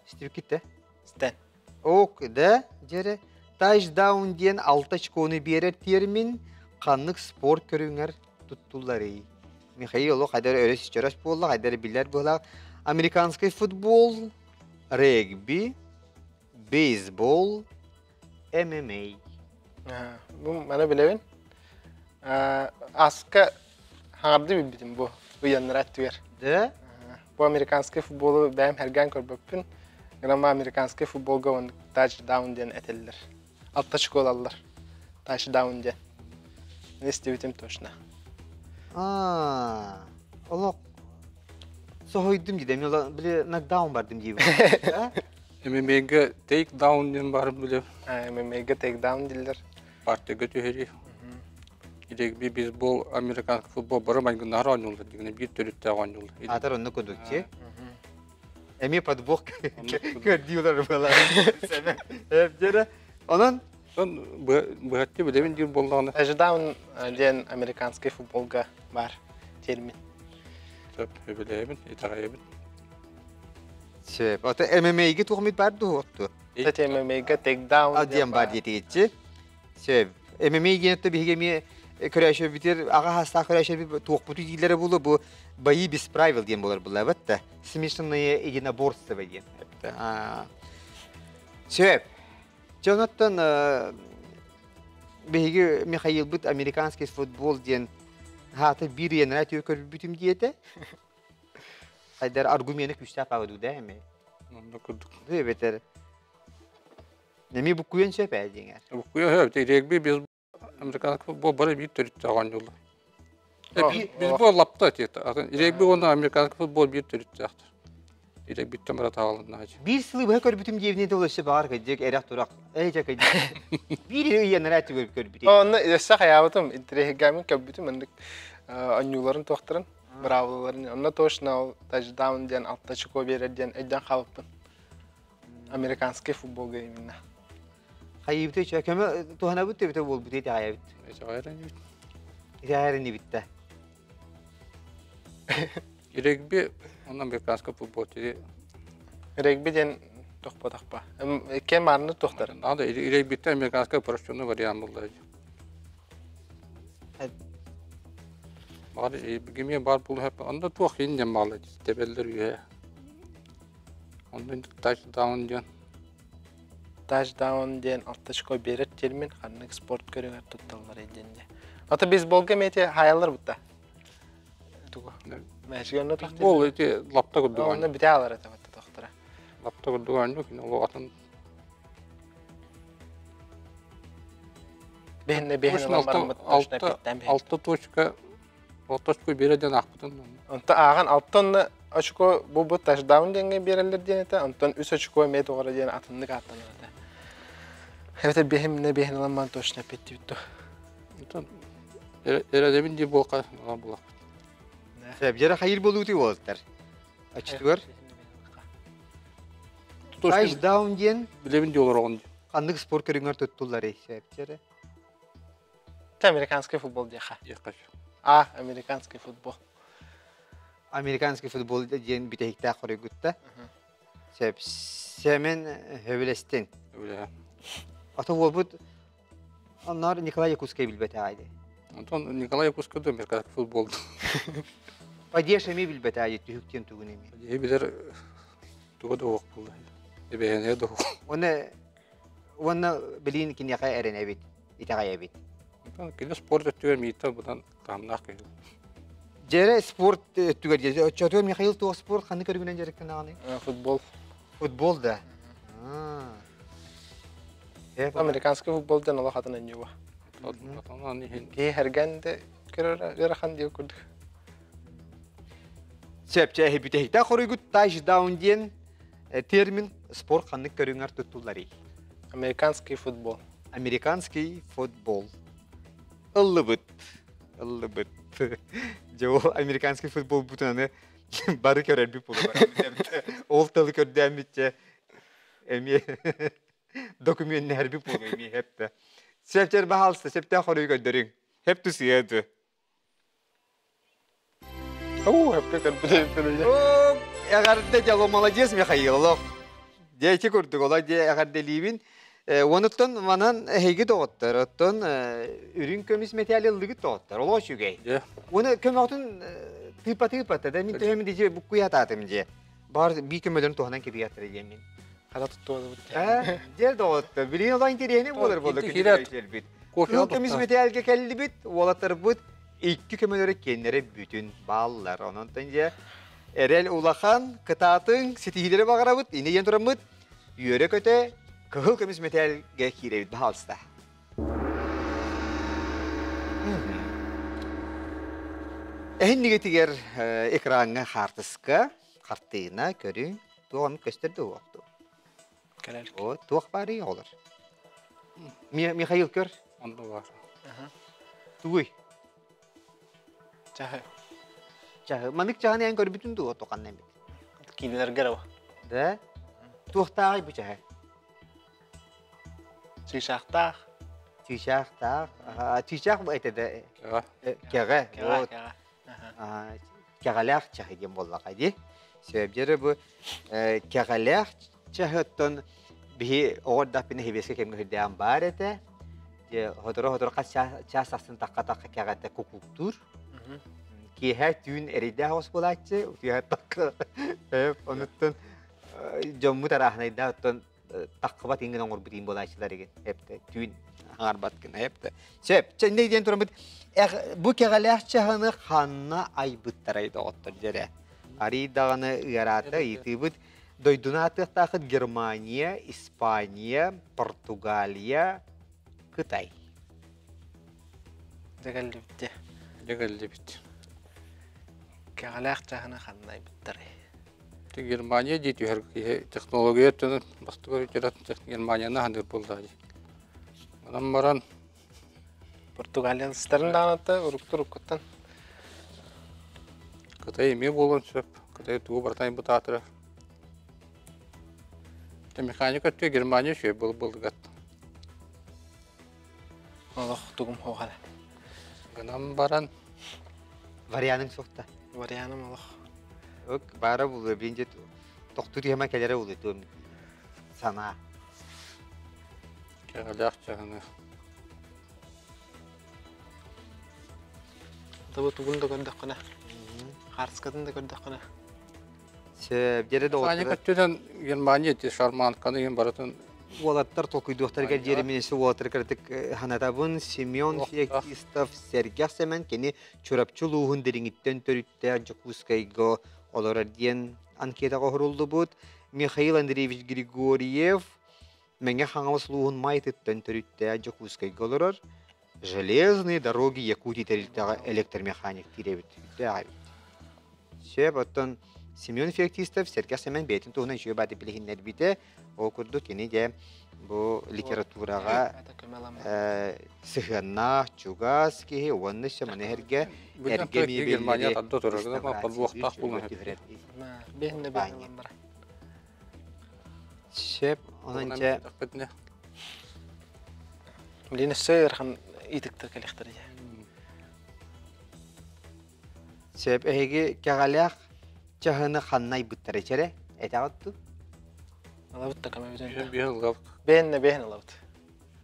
Истибиккит
Стэн.
Ок, да, дьэрэ. Тачдаун диэн алта очкону биэрэр термин ханнык спорт көрүҥэр туттулларый? Михаил олох хайдар өрө чөрөс буолла, хайдар билэр быһылаах. Американский футбол, регби, бейсбол, ММА.
Бу маны билэбин. Аска хаҥарды билбитим бу ыйаннара өттүгэр.
Да?
Бу американский футболу бэйэм хэргээн көрбөппүн. Гынан американский футболга он тачдаун диэн этэллэр. Алта школалар. Тачдаун диэн. Не истибитим точно.
А, олох соһуйдум дии, били нокдаун бардым дии.
ММА-га тейкдаун диэн баар биле.
ММА-га тейкдаун дииллэр.
Партияга түһэри. Регби, бейсбол, американский футбол бары майгыннары оонньууллар дигинэ биир төрүттээх оонньууллар.
Атар онно кудукчи. Эми подвох көрдүүлэр буолар. Эбдere. Онон
быһаччы билэбин диир буоллаҕына.
Тачдаун диэн американский футболга бар термин.
Сөп, билэбин, итэҕэйэбин.
Сөп. Ото ММА-ге туох бар дуо отту?
Кстати, ММА-га тейкдаун
диэн бар диэтигитчи. Сөп. ММА диэн биһиги эмиэ көрөөчөбүтэр аҕа хастаах көрөөчөбүт туохпуту дииллэрэ буолуо бу бои без правил диэн буолар буллабат да смешанное единоборство диэн. Сөп. Дьоноттон биһиги Михаилбыт американский футбол диэн хаата биир иэнэрэ түө көрбүтүм диэтэ. Хайдар аргумены күүстээх баҕа да эми.
Онно курдук.
Эбэтэр Эми буккуйан сөп ээ диңэр.
Буккуйан сөп. Регби без американский футбол бары биир төрүттээх оонньууллар. Бейсбол лапта тиэтэ. Регби уонна американский футбол биир төрүттээхтэр. Регбиттэн бара таалыннаачы.
Биир сылы быһа көрбүтүм диэбинэ ол өссө баҕар кыдьык эрэх турах. Эй дьэ кыдьык. Биир ыйанара көрбүтүм.
Онно өссө хайаабытым, интириэһиргээмин көрбүтүм, ындык оонньууларын туохтарын. Быраабылаларын. Онно точно ол тачдаун диэн алта очко биэрэр диэн өйдөөн хаалбыппын. Американский футболга именно.
Хайыыбыт үчү көмө туһанабыт төбөтө буолбут итэҕэйэбит.
Итэҕэйэр
Итэҕэйэр инибит да.
Регби, он американский футбол тири.
Регби диэн тохпотохпа. Кем марны тохтар.
Надо регбиттен американский упрощенный вариант булла. Бар гимие бар булу хеп. Анда туох инде малы тебеллер үйе. Онда тачдаун диэн.
Тачдаун диэн алта очко берер термин ханнык спорт көрүҥэр тутталлар диэн. Ата бейсболга мети хаялар бутта. Тугу? Мәшигенне тохтор.
Бейсбол эти лапта курдук.
Онно бите алар это бутта тохтора.
Лапта курдук анну кин ол атын.
Бэһинне бэһин ылан
Алта точка алта очко биэрэ диэн аахпытын.
Онто ааҕан алтан очко бу бу тачдаун диэҥҥэ биэрэллэр диэн этэ, онтон үс очко эмиэ тоҕо диэн атыннык ааттанар этэ. Эбэтэр бэһимнэ бэһин ылан ман точно эппиттибит дуо.
Онтон эрэдэбин дии буолка ылан булахпыт.
Сөп, хайыр болууту уолаттар. Ачтыгар. Тачдаун диэн
билебин дии олороҕун.
Ханнык спорт көрүҥэр туттуллар сөп.
Это американский футбол диэхэ. А, американский футбол.
Американский футбол диэн бүтэһиктээх хоруйгутта. Сөп. Сэмэн хөбүлэстин.
Үлэ.
Ата уолбут онноор Николай Якутскай билбэтэ
Онтон Николай Якутскай да американский футбол.
Падеж эми билбэтэ түһүктен тугун эми.
Падеж билер туга да уох булла. Эбэһэне да уох.
Оны уонна билин киниэхэ эрэнэбит, итэҕэйэбит.
Кини спорт өттүгэр мииттэн бутан таһымнаах киһи.
Дьэрэ спорт өттүгэр оччотугар Михаил туох спорт ханнык көрүҥүнэн дьарыктанаҕыный?
Футбол.
Футбол да.
Американский футбол диэн олох атын анньыба. Киһи хэргэн де көрөр ыарахан диэ курдук.
Сөп, бүтэһикте хоруйгут тачдаун диэн термин спорт ханнык көрүҥэр туттулларый?
Американский футбол.
Американский футбол. Ыллыбыт. Ыллыбыт. Дьэ ол американский футбол бутунаны бары көрөрбүт буолар. Ол тылы көрдөммүтчэ эмиэ документнэрбит буолуо эмиэ хепте. Септер баһалста, септе хоруй көрдөрүҥ. Хеп тусыяды.
Оо, хепке көрбүтэ.
Оо, эҕэрдэ дьоло молодец Михаил олох. Дьэ курдук ола дьэ эҕэрдэлиибин. Онуттан манан эһиги доҕоттор, оттон үрүҥ көмүс мэтээл ыллыгыт доҕоттор, олох үчүгэй. Уну көмөҕүтүн тыыпа-тыыпата да мин төһөмүн дии буккуйатаатым дьэ. Бар би көмөлөрүн туһанан кэбиһиэхтэрэ диэн мин.
Хата туттуолубут.
Дьэ доҕоттор, билигин олох интэриэһинэй буолар буолла күнү Кыл көмүс мэтээлгэ кэллибит, уолаттарбыт икки көмөлөрү киэннэрэ бүтүн бааллар. Онон дьэ эрэл улахан, кытаатыҥ, ситиһиилэри баҕарабыт, ини диэн тураммыт, үөрэ-көтө кыһыл көмүс мэтээлгэ киирэбит, баһаалыста. Эһиннигитигэр экраҥҥа хаартыска, хартыына, көрүҥ, туох оннук көстөр да уохту.
Кэлэр.
О, туох баарый оҕолор? Михаил көр.
Онно бар.
Тугуй?
Чаһы.
Чаһы. Манык чаһыны эн көрбүтүн дуо тоқанна эмит?
Киинелерге эрэ
Да? Туохтааҕый бу чаһы?
Чыычаахтаах.
Чыычаахтаах. Чыычаах бу этэ да кэҕэ.
Кэҕэ, кэҕэ.
Кэҕэлээх чаһы диэн буоллаҕа дии. Сөп бу кэҕэлээх чаһыттан биһи оҕо эрдэхпинэ хибиэскэ кэмҥэ сүрдээҕин баар этэ. Дьэ, сотору-сотору хас чаас ахсын тахха-тахха кэҕэтэ кукууктуур. Киэһэ түүн эрэйдээх оҕус буолааччы, утуйа тахха. Онуттан дьоммут арааһынайдаах оттон таххыбат иҥин оҥорбут иин буолааччылар игин. Эптэ түүн аҥарбат гына эптэ. Сөп, чэннэй диэн тураммыт бу кэҕэлээх чаһыны ханна айбыттарай доҕоттор дьэрэ. Арый даҕаны ыараата ыйытыыбыт дойдуну аатыахтаахыт Германия, Испания, Португалия, Кытай.
Дьэгэллибит.
Дьэгэллибит.
Кэҕэлээх чаһыны ханна айбыттарай?
Германия дии түһэр киһи технология өттүнэн бастакы Германияны ханыыр буолла дии. Онон баран
Португалиялыстарын даҕаната урукту уруккуттан.
Кытай эмиэ буолуон сөп. Кытай тугу барытын айбыт аатыра. Механика өттүгэр Германия үчүгэй буолбулгат.
Олох тугум хоҕара.
Гынан баран
Варианың суохта.
Варианым олох.
Ок, баара булуо бинже тохтуу тиһэмэ кэлэрэ булуо туом санаа.
Кэҕэлээх чаһыны.
Табы тугун да көрдөххүнэ, хаарыскатын да көрдөххүнэ.
Сөп, дьэрэ
Механика өттүнэн Германия ити шарманканы иһин барытын
уолаттар толкуйдуохтарыгар диэри мин өссө уолаттары кыратык санатабын. Семен Феоктистов Сэргэх Сэмэн кини Чурапчы улууһун Дириҥиттэн төрүттээх Дьокуускайга олорор диэн анкетаҕа оһоруллубут. Михаил Андреевич Григорьев Мэҥэ Хаҥалас улууһун Майтыттан төрүттээх Дьокуускайга олорор. Железные дороги Якутии тэрилтэҕэ электромеханик диир эбит. Үрдээх эбит. Сөп, оттон Семен Феоктистов Сэргэх Сэмэн бэйэтин туһунан үчүгэй бааты билиһиннэрбитэ. Ол курдук кини дьэ бу литератураҕа сыһыаннаах, чугас киһи уонна өссө маны эргэ эргэ
мебеллэри түһэрэр.
Сөп, онон дьэ
Блин, өссө ыарахан ыйытыктар кэлиэхтэрэ дьэ.
Сөп, эһиги кэҕэлээх чаһыны ханна айбыттара чэрэ? Этэҕит дуу?
Ылабыт да көмөбүтүн.
Биһин ылабыт.
Бэйэн да бэйэн ылабыт.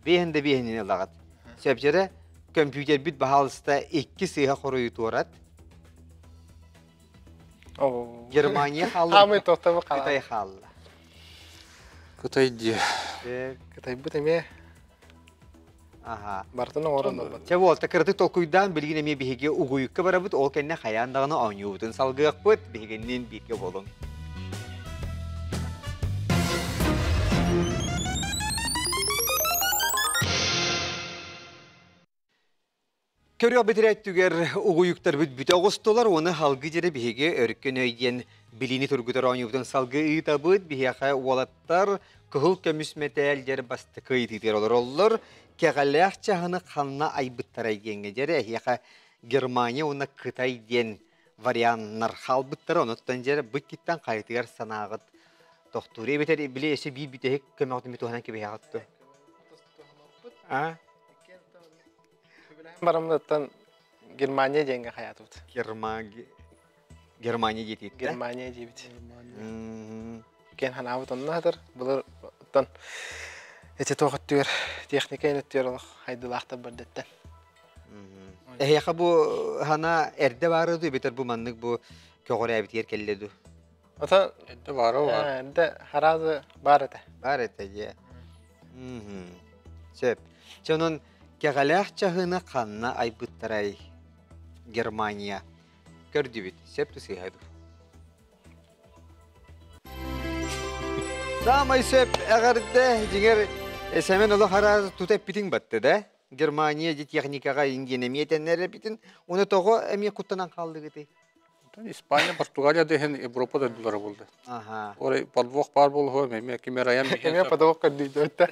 Биэһин да биэһинин ылаҕыт. Сөп дьэрэ, көмпүүтэрбит баһаалыста икки сыыһа хоруйу туорат. Германия хаалла.
Хаамый тохтобу
Кытай хаалла.
Кытай дии.
Кытайбыт эмиэ
Аха.
Бартын оҥорон ылбат.
Чэ буолта кыратык толкуйдаан билигин эмиэ биһиги угуйукка барабыт, ол кэннэ хайаан даҕаны оонньуубутун салгыахпыт, биһигинниин бииргэ буолуҥ. Көрүөх бэтэрээттүгэр угуйуктарбыт бүтэ оҕустулар, уону халгы дьэрэ биһиги өркөн өй диэн билиини тургутар оонньуубутун салгыы ыытабыт. Биһиэхэ уолаттар кыһыл көмүс мэтээл дьэр бастакы ыйытыытыгар олороллор. Кэҕэлээх чаһыны ханна айбыттарай диэҥҥэ дьэрэ эһиэхэ Германия уонна Кытай диэн варианнар хаалбыттара. Онуттан дьэрэ быккиттан хайытыгар санааҕыт тохтуур. Эбэтэр били өссө биир бүтэһик көмөҕүтүн туһанан кэбиһэҕит дуо? А?
Бараммытыттан Германия диэҥҥэ хайаатыбыт.
Германия диэтиит
Германия диэбит. Кен ханаабыт онно хатар. Былыр оттон эти туох өттүгэр техника өттүгэр олох хайдылаахтар бардэттэн.
Эһиэхэ бу хана эрдэ баары ду эбэтэр бу маннык бу көҕүрээбитигэр кэллэ ду?
Ата
Эрдэ баара бар.
Эрдэ хараазы баар этэ.
Баар этэ дьэ. Сөп. Чэ онон кэҕэлээх чаһыны ханна айбыттарай Германия? Көрдүбүт. Сөп сыыһа ду. Самай сөп эҕэрдэ дьиҥэр Сэмэн олох араас тута эппитиҥ батты да? Германия ди техникаҕа ингиэн эмиэ этэннэр эппитин. Уну тоҕо эмиэ куттанан хааллыгытый?
Испания, Португалия да иһин Европа дойдулара булды.
Аха.
Орай подвох баар буолуо, эмиэ ким эрайан
Эмиэ подвох көрдүйдүөттэ.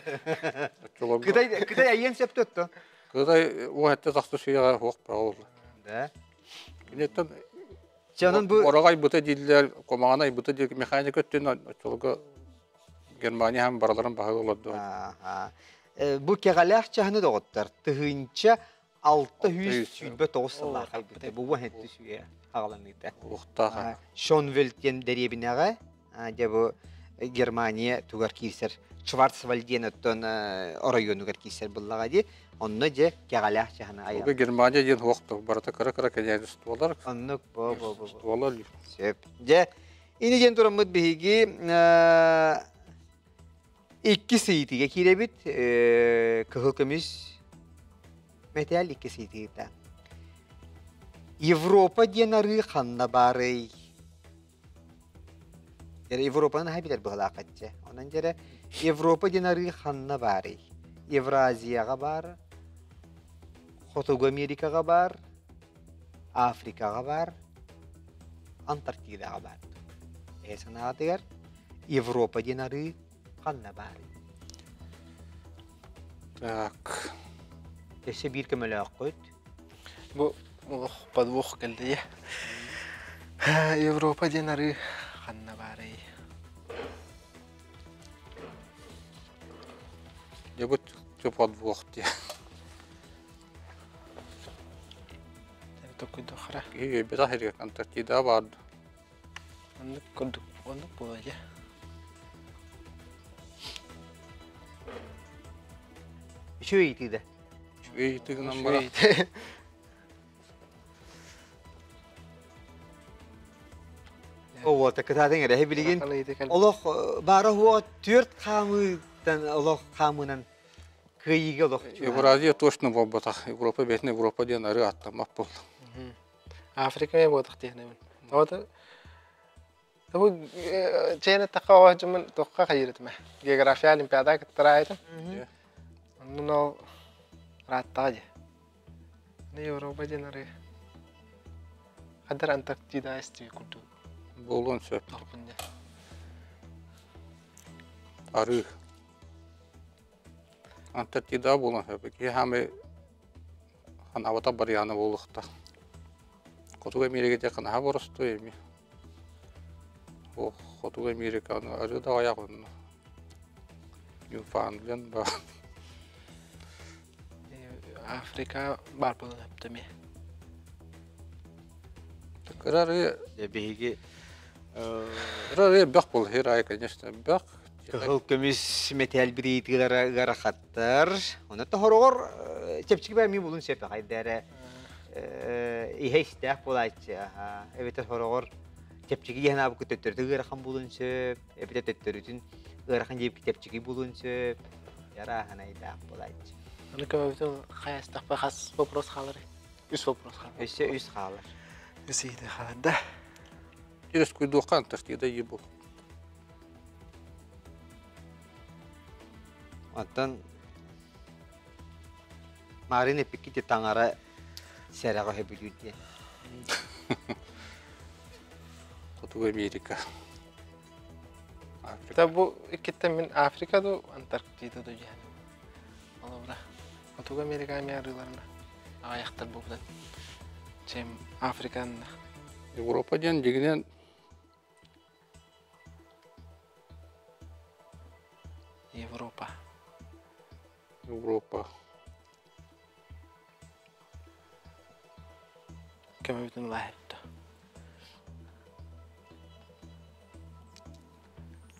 Кытай Кытай айыан сөптөттө.
Кытай уһатта тахсы сүйэҕэ хуох болду.
Да.
Киниттэн
Чанын бу
Орагай быта дииллэр, комаҕанай быта диир механика өттүн оччолорго Германия һәм бараларын баһыга олорду.
Аха. Бу кэҕэлээх чаһыны доҕоттор тыһыынча 629 сыллаах айбыта. Бу уон сүйэ аҕаланыыта.
Уохтаах.
Шонвельд диэн дэриэбинэҕэ дьэ бу Германия тугар киирсэр Шварцвальд диэн оттон оройуонугар киирсэр буллаҕа дии. Онно дьэ кэҕэлээх чаһыны айар.
Германия диэн хуохтук барыта кыра-кыра княжестволар.
Оннук бо бо бо.
Стволар.
Сөп. Дьэ ини диэн тураммыт биһиги иккис ыйытыыга киирэбит. Кыһыл көмүс мэтээл иккис ыйытыыта. Европа диэн арыы ханна баарый? Дьэрэ Европаны наһаа билэр быһалааххатчы. Онон дьэрэ Европа диэн арыы ханна баарый? Евразияҕа баар, Хотугу Америкаҕа баар, Африкаҕа баар, Антарктидаҕа баар. Эһэ санаатыгар Европа диэн арыы ханна баарый?
Так.
Өссө биир көмөлөөххүт.
Бу олох подвох кэллиэ. Европа диэн арыы ханна баарый?
Дьэ бу подвох диye.
Токуйдохара.
Киһи өйбөтөх эригэр Антарктида баар.
Оннук курдук оннук буолуо дьэ.
Үчүгэй ыйытыы да.
Үчүгэй ыйытыы гынан баран.
Оҕото кытаатыҥ эрэһи билигин олох баара хуоҕа түөрт хаамыытан олох хаамыынан кыайыыга олох
Евразия точно буолбатах. Европа бэйэтин Европа диэн арыы аттаммат буолла.
Африка эмиэ буолбатах диэхинэбин. Оҕото Бу чэйэн эттэххэ оҕо дьоммун туохха хайыыр этим ээ. География олимпиада кыттараайытым. Оннун ол ырааттаҕа дии. Европа диэн арыы. Хаддар Антарктида эстии курдук.
Буолуон сөп.
Торпун дии.
Арыы. Антарктида буолуон сөп. Киһи хаамай ханаабата барыйаана буолуохтаах. Хотугу Эмиэрикэ ханаһа боростуой эми. Хотугу Американы арыы да аҕыйах онно. Ньюфаундленд баар.
Африка баар буолан эптэ
Кыра арыы
Биһиги
кыра арыы элбэх буолар. Хир аайы, конечно, элбэх.
Кыһыл көмүс мэтээл бириитилэрэ ыарахаттар. Онон тоһороҕор чэпчэки бээмии булун сөп хайда эрэ иһэ истээх буолааччы. Эбэтэр хороҕор чэпчэки диэн аабыкка төттөрүтэ ыарахан буолуон сөп, эбэтэр төттөрүтүн ыарахан диэбиккэ чэпчэки буолуон сөп. Ярааһынайдаах буолааччы.
Аны көмөбүтүн хайастахпа хас вопрос хаалар? Үс вопрос хаалар.
Өссө үс хаалар.
Үс ыйытыы хаалар да.
Через куйдуохха Антарктида ебу.
Оттон Марын эппиккити таҥара сэрэҕэ сөбүлүүр диэн.
Хотугу Америка.
Африка. Бу иккиттэн мин Африка ду Антарктида ду диэн. Олобура. Хотугу Америка эмиэ арыыларына аҕыйахтар буолбутан. Чем Африканна.
Европа диэн дьигинэн
Европа.
Европа.
Көмөбүтүн ылаһытта.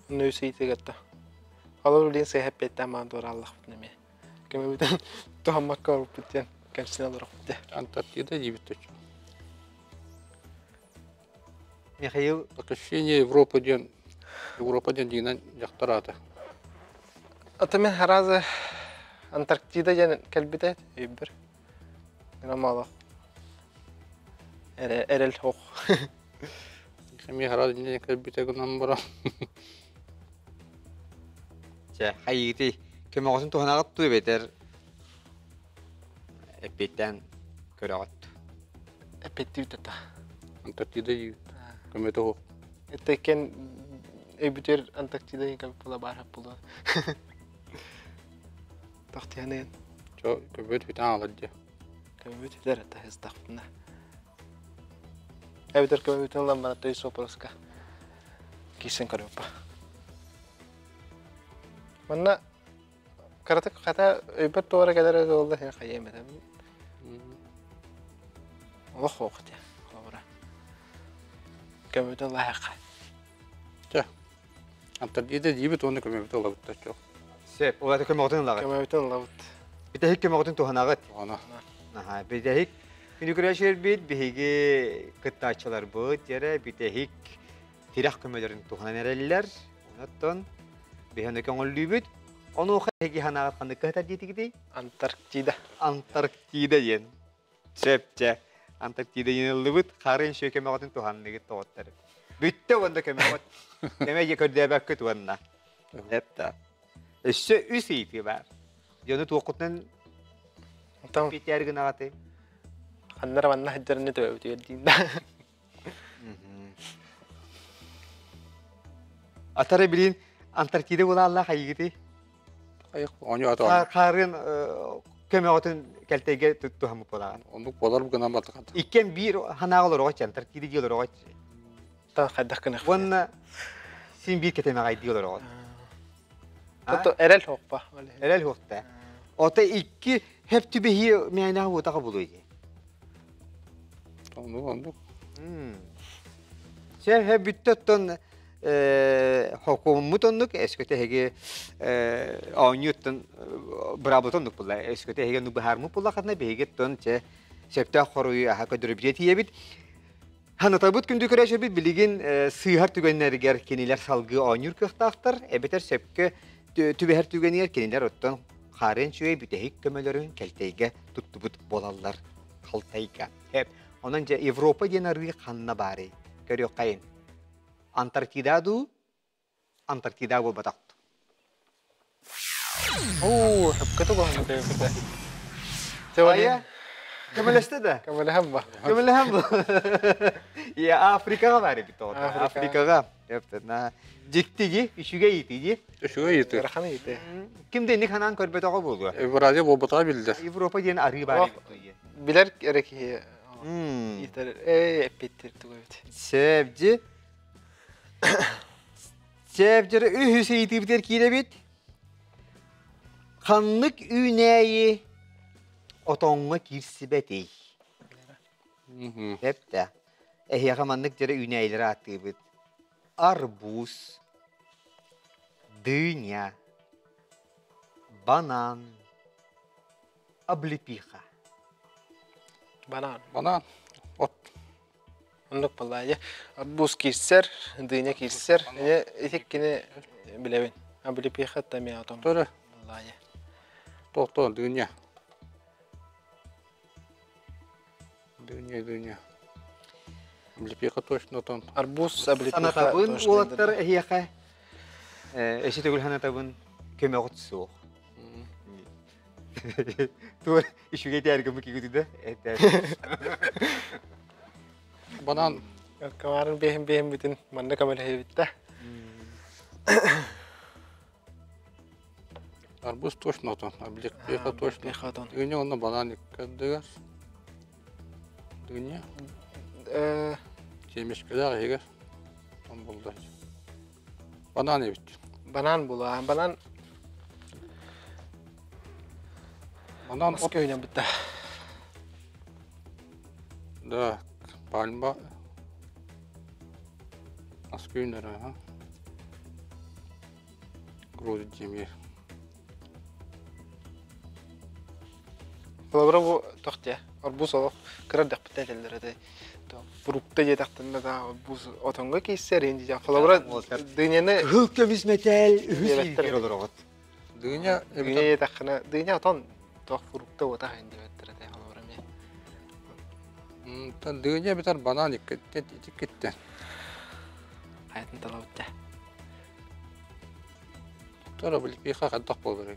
Нөс ыйтыгатта. Холобур билигин сыһа эппиэттээн маан туорааллахпытын эмиэ. Көмөбүтүн туһаммакка олорбут диэн кэмсинэ олорохпут дии.
Антарктида диибит точно.
Михаил
Сокращение Европа диэн Европа диэн дьиҥинэн дьахтар аата.
Ата мин харазы Антарктида диэн кэлбитэ өйбөр. Гынан эрэл хох.
Эмиэ харазы диэн кэлбитэ гынан баран.
Чэ, хайыытый көмөҕөсүн туһанаҕыт туу эбэтэр эппиэттээн көрөҕүт.
Эппиэттиибит это.
Антарктида диибит. Көмөтө суох.
Это кен өйбүтүөр Антарктида как була баар буолуо. Тохтианын.
Чо көмөт бүтэн аалар дии.
Көмөбүт бүтэр это хыстахпына. Эбэтэр көмөбүтүн ылан баран той сопороска киирсэн көрүөппа. Манна Кыратык хата өйбөр туора кэлэрэ буолла син хайыам этэ. Олох суох диэн холобура. Көмөтө ылаһыахха.
Чэ. Антарктида диибит уонна көмөбүтэ ылабыт да чох.
Сөп, ол это көмөҕүтүн ылаҕыт.
Көмөбүтүн ылабыт.
Бүтэһик көмөҕүтүн туһанаҕыт.
Ана.
Аха, бүтэһик күнү көрөөчүлэрбит биһиги кыттааччыларбыт дьэрэ бүтэһик тирэх көмөлөрүн туһанан эрэллэр. Онон биһиги көҥүллүүбүт. Онуоха эһиги санааҕыт ханнык кыһатар диэтигитий?
Антарктида.
Антарктида диэн. Сөп чэ. Антарктида диэн ыллыбыт. Харын шө көмөҕөтүн туһанныгыт тоҕоттор. Бүттэ уонна көмөҕөт. Көмө дьэ көрдөөбөккүт уонна. Эпта. Өссө үс ыйытыы баар. Дьону туоххутунан питээр гынаҕаты?
Ханнара манна сылдьарыны төбөбүтүгэр диин.
Атара билин Антарктида булааллаах хайыгыты?
Оонньуу ата.
Харын көмөҕөтүн кэлтэйгэ туһаммыт буолаҕын.
Оннук буолар гынан батыкат.
Иккен биир ханаага олороҕоч Антарктида дии олороҕоч.
Онтон хайдах гыныах?
Уонна син биир кэтэмэҕэйдии олороҕут.
Тото эрэл хуоппа.
Эрэл хуохта. Ото икки хеп түбэһии мээнэҕэ буотаха булуй дии.
Оннук оннук.
Сэ хэ бүттэ оттон хокуоммут оннук эскөтө эһиги оонньууттан быраабыт оннук була эскөтө эһиги ону быһаармыт буллахатына биһиги оттон чэ сөптөөх хоруйу аха көдөрүбүтэ тиийэбит. Ханатабыт күндү көрөөччүбүт билигин сыыһар түгэннэригэр кинилэр салгыы оонньуур кыахтаахтар, эбэтэр сөпкө түбэһэр түгэнигэр кинилэр оттон хаарыан үчүгэй бүтэһик көмөлөрүн кэлтэйгэ туттубут буолаллар халтайга. Онон дьэ Европа диэн арыы ханна баарый? Көрүөххэйин. Антарктида дуу? Антарктида буолбатах.
Оо, сөпкө тугуһун көйбүтэ.
Айа, көмөлөстө да?
Көмөлөһөн ба.
Көмөлөһөн ба. Я Африкаҕа баар эбит тоҕо. Африкаҕа. На дьикти үчүгэй ити
Үчүгэй ити.
Ыарахан ити.
Ким да инник ханаан көрбөтөҕө буолуо.
Евразия буолбатаҕа биллэр.
Европа диэн арыы баар эбит.
Билэр эрэ киһи иитэр ээ эппиттир тугу эбит.
Сөп Сээбдьэр үһүс ыйытыыбытыгар киирэбит. Ханнык үүнээйи отоҥҥо киирсибэтий? Эптэ. Эһиэхэ маннык дьэрэ үүнээйилэри ааттыыбыт. Арбуз, дыня, банан, облепиха.
Банан.
Банан. От.
Оннук буоллаа. Арбуз киирсэр, дыня киирсэр. Эне итиккини билэбин. Облепиха эмиэ отон.
Төрө.
Буоллаа.
Тохтоо дыня. Дыня, дыня. Облепиха точно отон.
Арбуз, облепиха.
Санатабын уолаттар эһиэхэ. Эси төгүл санатабын көмөҕүт суох. Туор үчүгэй тээргэммит кигитидэ.
Банан.
Камарын бэһин бэһин бүтүн манна көмөлөһөбүт да.
Арбуз точно отон. Облепиха точно.
Облепиха отон.
Дыня онно банан иккардыгар. Дыня. Семечкэлээх иһигэр. Он булда. Банан эбит.
Банан була. Банан
Банан
от көйнөн бутта.
Да, пальма Аскүйнер, ага. Грузит земле.
Холобура бу тохтия, арбуз олох кыра дэхпитэ этэллэр этэ. Фрукта диэтэхтэринэ да арбуз отоҥҥо киирсэр иһин дии. Холобура дыняны
Кыһыл көмүс мэтээл үһүс илгэр олороҕут.
Дыня
дыня диэтэххинэ дыня отон туох фрукта уота иһин диэбэттэр этэ холобура эмиэ.
Дыня эбэтэр банан иккиттэн.
Хайатын талабыт да.
Тура облепиха хайдах буолар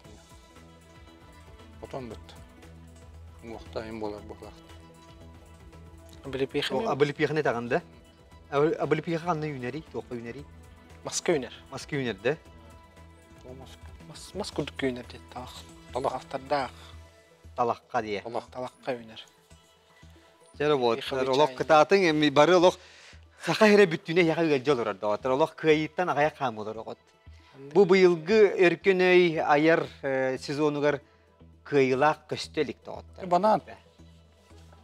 Отон бүт. Уҥуохта им буолар буолаахт.
Облепиха
Облепиханы таҕын да? Облепиха ханна үүнэрий? Туохха үүнэрий?
Маска үүнэр.
Маска үүнэр да?
Мас мас курдук үүнэр диэт талах. Талахтардаах.
Талахха диye.
Талахха үүнэр.
Чэ вот, олох кытаатыҥ бары олох саха сирэ бүттүүнэ эһиэхэ ыалдьа олорор доҕоттор. Олох кыайыыттан аҕайах хаамыы олороҕут. Бу быйылгы Өркөн өй айар сезонугар кыайыылаах көстө илик доҕоттор.
Банан.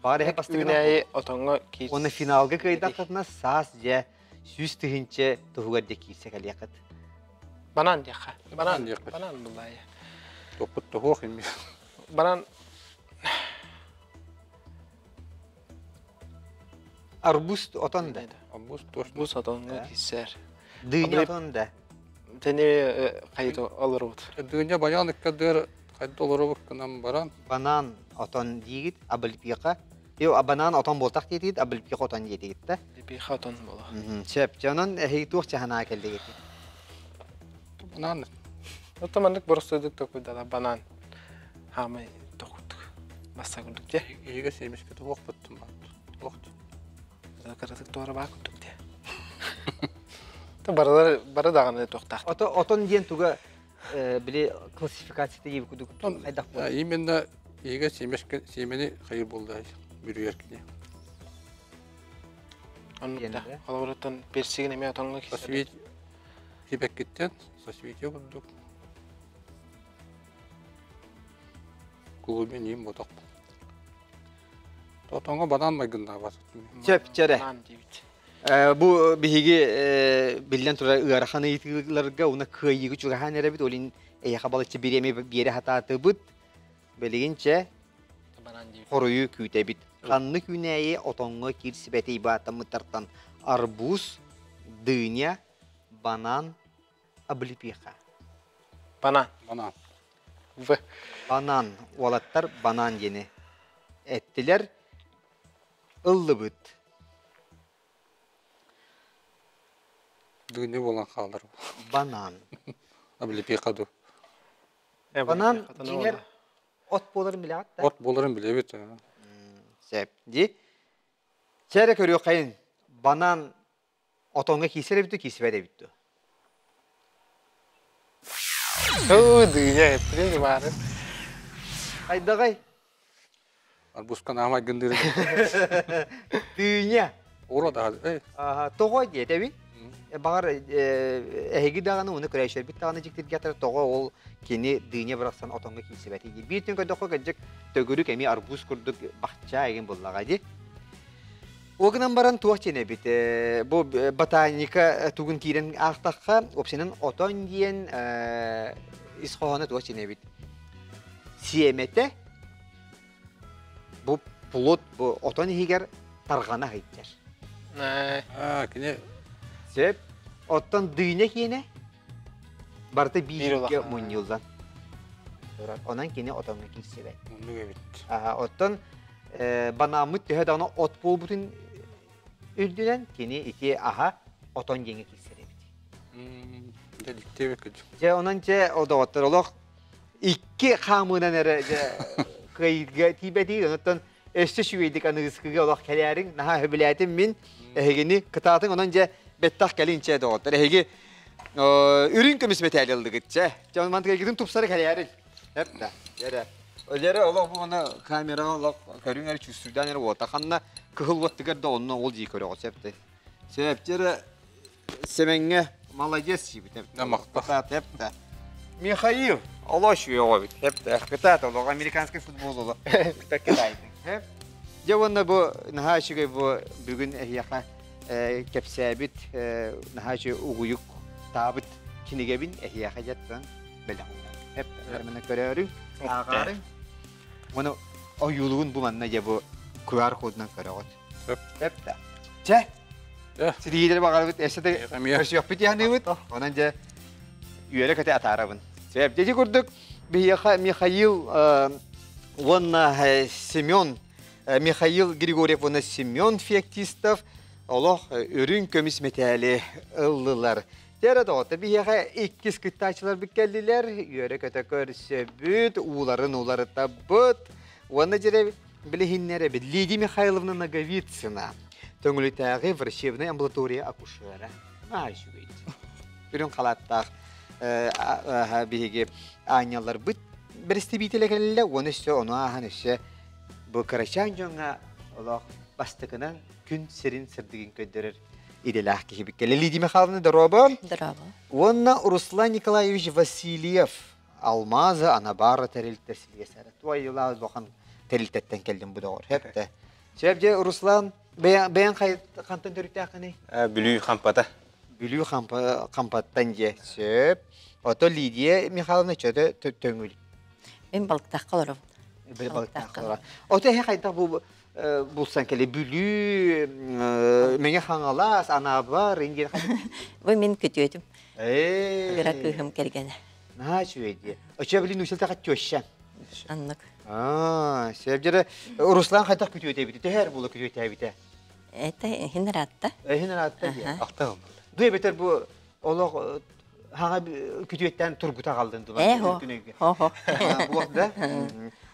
Баҕар эһэ бастакы
Үүнээйи отоҥҥо киирс.
Уонна финалга кыайдаххытына саас дьэ 100 000 туһугар дьэ киирсэ кэлиэххит.
Банан диэххэ.
Банан диэххэ.
Банан буллаайа.
Топпут тоһуох имми.
Банан
Арбуз отон да.
Арбуз точно.
Арбуз отоҥҥо киирсэр.
Дыня отон да.
Тэни хайыт олорбут.
Дыня баян иккадыр хайда олоробут гынан баран.
Банан отон диигит, облепиха. Йо, банан отон буолтах диэтигит, облепиха отон диэтигит да.
Облепиха отон буола.
Сөп, дьонон эһиги туох чаһанаа кэллигит?
Банан.
Оттон маннык боростуойдук токуйдала банан. Хаамай токуттук. Басса курдук дьэ.
Иһигэ семечке туох быттым баат. Туох.
Кыратык туора баа курдук дьэ. Барылар бары даҕаны туохтаах.
Отон диэн туга били классификацията диэби курдук хайдах буолар?
Именно иһигэ семечке семени хайыр буолла бүрүйэр кини.
Оннук да. Холобуруттан персигин эмиэ отоҥҥо киирсэр.
Сибэккиттэн соцветие курдук. Клубе ньиим ботох. Отоҥҥо банан майгыннаабат.
Сөп, чэрэ. Бу биһиги биллэн турар ыарахан ыйытыыларга уна кыайыыгы чугаһаан эрэбит, ол иһин эйиэхэ балачча бириэмэ биэрэ сатаатыбыт. Билигин чэ хоруйу күүтэбит. Ханнык үүнээйи отоҥҥо киирсибэтий бааттаммыттартан арбуз, дыня, банан, облепиха.
Банан.
Банан.
В.
Банан. Уолаттар банан диэни эттилэр. Ыллыбыт.
Дыня буолан хаалар.
Банан.
Облепиха ду.
Банан дьиҥэр от буоларын билэҕит да?
От буоларын билэбит.
Сөп. Ди. Чэ эрэ көрүөххэйин. Банан отоҥҥо киирсэр эбит дуу, киирсибэт эбит дуу?
Өө, дыня эппитин баарын.
Хайдаҕай?
Арбузка наамай гындыр.
Дыня.
Ура да.
Тоҕо диэтэбин? Баҕар эһиги даҕаны уну көрөөччүлэрбит даҕаны дьиктиргээтэр тоҕо ол кини дыня бырахсан отоҥҥо киирсибэтий дии. Биир түн көрдөххө кырдьык төгүрүк эмиэ арбуз курдук бахча эгин буллаҕа дии. Ол гынан баран туох диэн эбит бу ботаника тугун киирэн аахтахха уопсайынан отон диэн ис хоһооно туох диэн эбит сиэмэтэ бу плод бу отон иһигэр тарҕана сылдьар.
Кини
Сөп. Оттон дыня киэнэ барыта бииргэ мунньуллан турар. Онон кини отоҥҥо киирсибэт.
Оннук эбит.
Оттон банааммыт төһө даҕаны от буолбутун үрдүнэн кини ити аһа отон диэҥҥэ киирсэр эбит.
Дьэ диктиэбит
Дьэ онон дьэ ол доҕоттор олох икки хаамыынан эрэ дьэ кыайыыга тиийбэтии онуттан өссө үчүгэйдик аныгыскыга олох кэлээриҥ наһаа сөбүлээтим мин эһигини кытаатыҥ онон дьэ бэттэх кэлин чэ доҕоттор эһиги үрүҥ көмүс мэтээли ыллыгыт чэ дьэ мантыкайгытын тупсара кэлээриҥ эп да эрэ Олере олох бу маны камераҕа олох көрүҥ эрэ чувствуйдаан эрэ уота ханна кыһыл уоттыгар да онно ол дии көрөҕүт сөп сөп эрэ Сэмэҥҥэ молодец диибит
Да махтал.
Эп да. Михаил, олох үөҕөбүт. Эп да. Кытаат олох американский футбол олох. Кытаайтын. Эп. Дьэ уонна бу наһаа үчүгэй бу бүгүн эһиэхэ кэпсээбит наһаа үчүгэй угуйук таабыт кинигэбин эһиэхэ дьаттан бэлэх Эп да. Көрөөрүҥ, ааҕаарыҥ. Уонна ойуулугун бу манна дьэ бу QR кодунан көрөҕүт. Сөп да. Чэ. Ситиһиилэри баҕарабыт өссө да көрсүөхпүт яһаныыбыт. Онон дьэ үөрэ-көтө атаарабын. Сөп. Дьэ курдук биһиэхэ Михаил уонна Семен Михаил Григорьев уонна Семен Феоктистов олох үрүҥ көмүс мэтээли ыллылар. Дьэ доҕотто биһиэхэ иккис кыттааччыларбыт кэллилэр. Үөрэ-көтө көрсөбүт, ууларын уларытабыт. Уонна дьэ билиһиннэрэбит Лидия Михайловна Ноговицына, Төҥүлүтээҕи врачебнай амбулатория акушера. Наһаа үчүгэй. Үрүҥ халааттаах биһиги аанньалларбыт бэрэстэбиитэлэ кэллэ уонна өссө ону ааһан өссө бу кырачаан дьоҥҥо олох бастакынан күн сирин сырдыгын көрдөрөр идэлээх киһибит кэллэ. Лидия Михайловна, дорообо.
Дорообо.
Уонна Руслан Николаевич Васильев Алмазы Анабара тэрилтэ силиэсэрэ. Туой улахан тэрилтэттэн кэллим бу доҕор. Хэптэ. Сөп дьэ Руслан бэйэн хантан төрүттээххиний?
Бүлүү Хампата.
Бүлүү Хампаттан дьэ. Сөп. Ото Лидия Михайловна чөтө төҥүл.
Мен балыктаахха олоробун.
Били балыктаахха олорор. Ото эһэ хайдах бу булсан кэле Бүлүү, Мэҥэ Хаҥалас, Анабар, ингер
Бу мин күтүөтүм. Кыра кыыһым кэргэнэ.
Наһаа үчүгэй дии. Оччо били нууччалта теща.
Аннык.
Аа, сөп Руслан хайдах күтүөтээбитэ? Төһөр буола күтүөтээбитэ?
Это иһин ыраатта.
Иһин ыраатта дии.
Ахта
Дуй бетер бу олох хаҥа күтүөттэн тургута қалдын дума.
Э, хо. Хо, хо.
Буох да.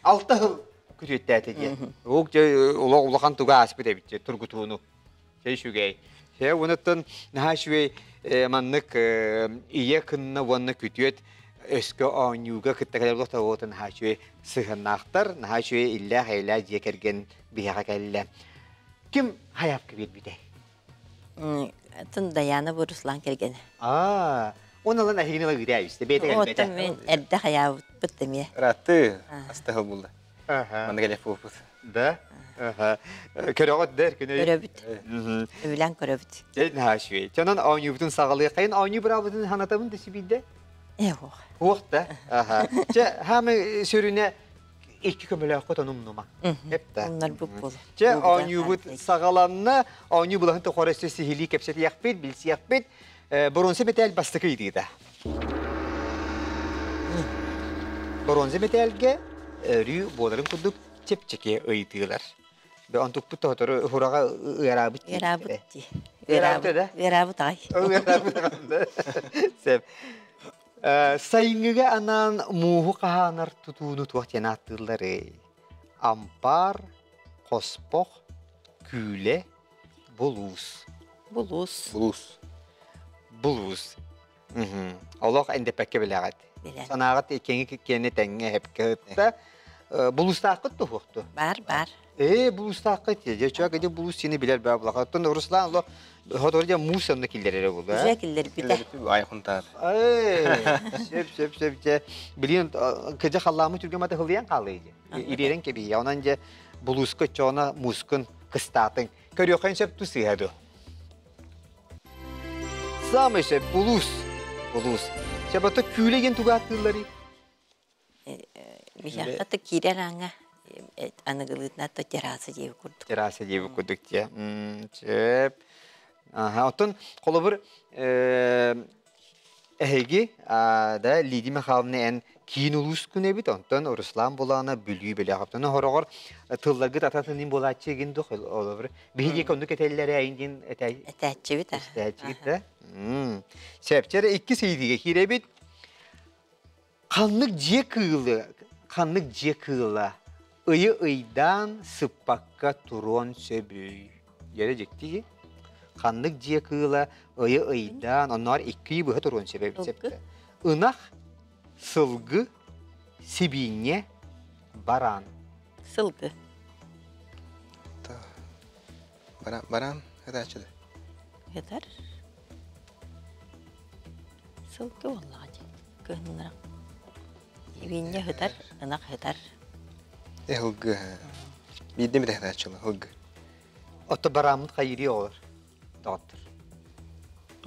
Алта хыл күтүөттээти дии. Ук же олох улахан туга ааспыт эбит тургутууну. Чэ үчүгэй. Чэ уонуттан наһаа үчүгэй маннык ийэ кынна уонна күтүөт өскө оонньууга кытта кэлэр олохто наһаа үчүгэй сыһыаннаахтар, наһаа үчүгэй иллээх эйэлээх дьиэ кэргэн биһиэхэ кэллэ. Ким хайаапка биэрбитэй?
Атын Даяна бу Руслан кэргэнэ.
Аа, он ылан эһигини ыла ыытаа үстэ, бэйэтэ кэлбэтэ.
Оттон мин эрдэ хайаабыппыт эмиэ.
Ыраатты, астаһыл булла. Манна кэлиэх буолбут.
Да? Көрөҕүт да эркин
Көрөбүт. Өбүлээн көрөбүт.
Дьэ, наһаа үчүгэй. Чонон оонньуубутун саҕалыаххайын, оонньуу быраабытын ханатабын да сибиирдэ?
Э, уох.
Уох да? Аха. Чэ, хаамы сүрүнэ икки көмөлөөххө тонумнума. Эп да.
Умнарбыт буолу.
Чэ, оонньуубут саҕаланна. Оонньуу былаһын тухары өссө сиһилии кэпсэтиэхпит, билсиэхпит. Боруонса мэтээл бастакы ыйытыыта. Боруонса мэтээлгэ өрүү буоларын курдук чэпчэки ыйытыылар. Онтукпут тоһотору хураҕа ыараабыт дии.
Ыараабыт дии.
Ыараабыт да?
Ыараабыт аҕай.
Ыараабыт аҕай. Сөп. Сайыҥҥыга анаан мууһу хаһаанар тутууну туох диэн ааттыылларый? Ампаар, хоспох, күүлэ, булуус.
Булуус.
Булуус.
Булуус. Олох эндэппэккэ билэҕит. Санааҕыт иккиҥи киэнэ тэҥҥэ эһэпкэ ытта. Булуустааххыт туһуохту?
Бар, бар.
Ээ, булуустааххыт дьэ. Чуак ити булуус сини билэр баа булаха. Оттон Руслан олох хотор дьэ муус онно киллэрэрэ буолуо.
Уже киллэрбитэ.
Ай хунтаар.
Ээ, сөп, сөп, сөп дьэ. Билин кыдьа халлаамы түргэмата хылыйан хаалыы дьэ. Ириэрэн кэбиһиэ. Онон дьэ булууска чоона муускун кыстаатыҥ. Көрүөххүн сөп ту сыыһа ду. Самый сөп булуус. Булуус. Сөп күүлэ диэн тугу ааттыылларый?
Биһиэхэ да киирэр ааҥҥа аныгылыытына то терраса диэби курдук.
Терраса диэби курдук дьэ. Сөп. Аха, оттон холобур эһиги да Лидия Михайловна эн киин улуус күн эбит, онтон Руслан Булана Бүлүү бэлэх. Оттон хороҕор тылларгыт ататынын буолааччы игин дух олобур. Биһиги оннук этэллэрэ эйин диэн этэй.
Этээччибит.
Этээччибит да. Сөп, икки сыйдыга киирэбит. Ханнык дьиэ кыылы, ханнык дьиэ кыыла ыйы ыйдаан сыппакка туруон сөбүй? Дьэрэ дьикти Ханнык дьиэ кыыла ыйы ыйдаан, онноор икки ый быһа туруон сөбө эбит. Ынах, сылгы, сибиинньэ, бараан.
Сылгы.
Баран, баран, ытааччы да.
Ытар. Сылгы буоллаҕа дии. Кыһыннара. Сибиинньэ ытар, ынах ытар.
Э, ылгы. Биирдэ эмит ытааччылар, ылгы.
Ото барааммыт хайырыы оҕолор, доҕоттор.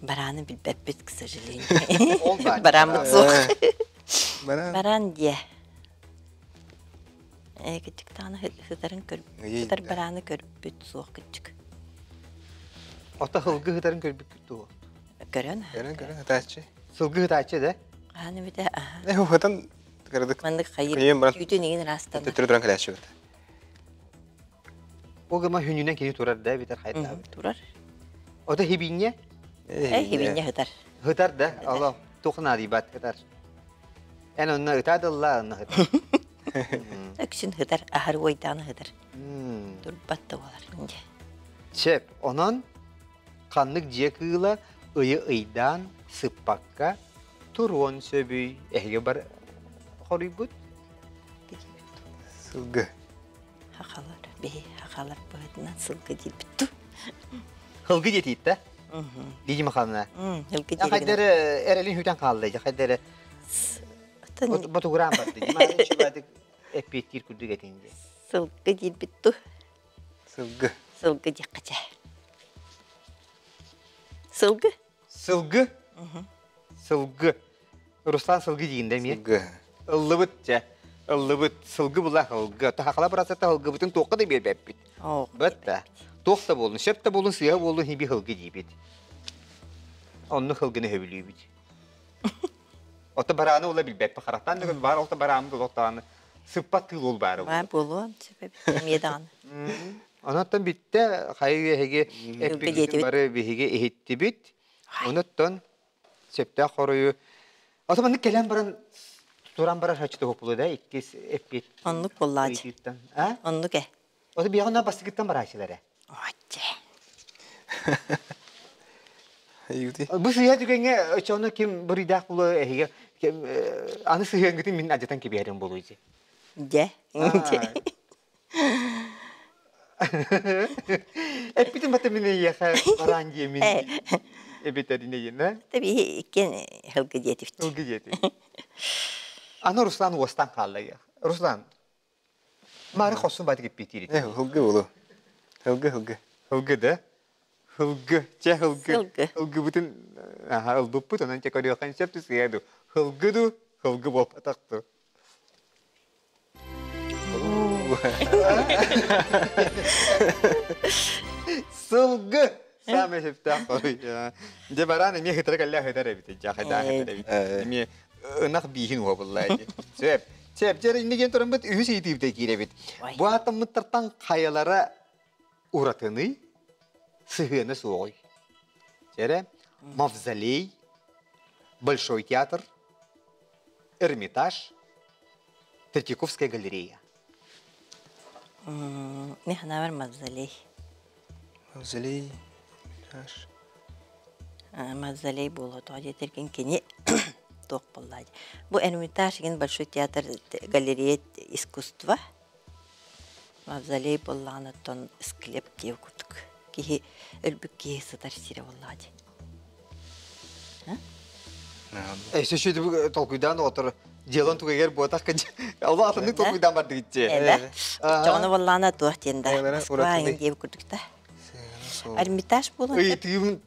Барааны билбэппит, к сожалению. Барааммыт суох.
Бараан.
Бараан диэ. Э, кыччык даҕаны сытарын көр... Сытар барааны көрбүт суох кыччык.
Ото ылгы сытарын көрбүккүт дуо?
Көрөн.
Көрөн, көрөн, ытааччы.
Сылгы ытааччы да?
Хаан эбитэ, аха.
Э, ухатан кырдык.
Маннык хайыр
Кыйын баран.
түүтүн игин ыраастанар.
Төттөрү туран кэлээччи бит.
Ол гыма хүнүнэн кини турар да битер хайдаабыт.
Турар.
Ото хибинье?
Э, хибинье хытар.
Хытар да, ало тухна дибат хытар. Эн онно ытаадылла онно хытар.
Өксүн хытар, ахар уойдааны хытар. Турбат да болар.
Чеп, онон Ханнык дьиэ кыыла ыйы ыйдаан сыппакка туруон сөбүй? Эһиги бар хоруйгут?
Сылгы.
Хахалар, биһи хахалар быһытынан сылгы диирбит ту.
Сылгы диэтиит да? Лидия Михайловна.
Сылгы диир.
Хайдары эрэлин хүтэн хаалла, хайдары ботугураан барды. Эппиэттиир курдук этин дии.
Сылгы диирбит ту.
Сылгы.
Сылгы диэххэ чэ. Сылгы.
Сылгы. Сылгы. Руслан сылгы диин да эмиэ.
Сылгы.
Ыллыбыт дьэ. Ыллыбыт. Сылгы була ылгы. Тахала бырасата ылгыбытын туохха да биэрбэппит. Бөт да. Туох да буолун, сөп да буолун, сыыһа буолун хиби ылгы диибит. Онну ылгыны хөбүлүүбүт. Ото барааны ула билбэппи харахтаан да бар олта барааммыт олохтоон сыппат тыыл ол баары.
Баар буолуон сөп эмиэ даҕаны.
Онон бүттэ хайы эһиги эппигитин бары биһиги иһиттибит. Онуттан сөптөөх хоруйу Ото маннык кэлэн баран туран барар хачы туһуппулу да иккис эппит.
Оннук буоллаачы. Оннук э.
Ото биэҕин бастыгыттан бараачылар э.
Очче.
Бу сыһыа түгэҥҥэ оччоҕуна ким буруйдаах буолуо эһиги аны сыһыаҥҥытын мин адьатан кэбиһэрим буолуо дии.
Дьэ.
Эппитим бата мин эйиэхэ бараан диэмин эбитэринэйин,
Таби иккен хылгы диэтифт.
Хылгы диэти. Аны Руслан уостан хаалла. Руслан, мары хосун баты киппитири.
Хылгы болу. Хылгы, хылгы.
Хылгы да? Хылгы, че хылгы. Хылгы бүтүн аха ылбыппыт, онон че көрүөххэн сөп түсүгэ ду. Хылгы ду, хылгы буолбатах ду. Сылгы самый сөптөөх хоруй. Дьэ бараан эмиэ хытара кэллэ хытар эбит. Дьэ хайдаа хытар эбит. Эмиэ ынах бииһин уһа булла эти. Сөп. Сөп. Дьэ иннигин тураммыт үһүс ыйытыыбыта киирэбит. Бу аатаммыттартан хайалара уратыный, сыһыана суоҕуй? Дьэрэ, Мавзолей, Большой театр, Эрмитаж, Третьяковская галерея.
Мен ханабар мавзолей.
Мавзолей, Эрмитаж.
Мавзолей буолуо тоҕо диэтэргин кини туох буолла Бу Эрмитаж деген Большой театр галерея искусства. Мавзолей буоллаҕына оттон склеп диэ курдук. Киһи өлбүт киһи сытар сирэ буоллаҕа дии.
Өссө шүтү толкуйдаан отор делон тугайгар буотах Алла атыннык толкуйдаан бардыгытчы.
Эбэ. Чоҕону боллаана туох диэн да. Москва иҥин диэбит курдук да. Эрмитаж буолан
Ыйытыым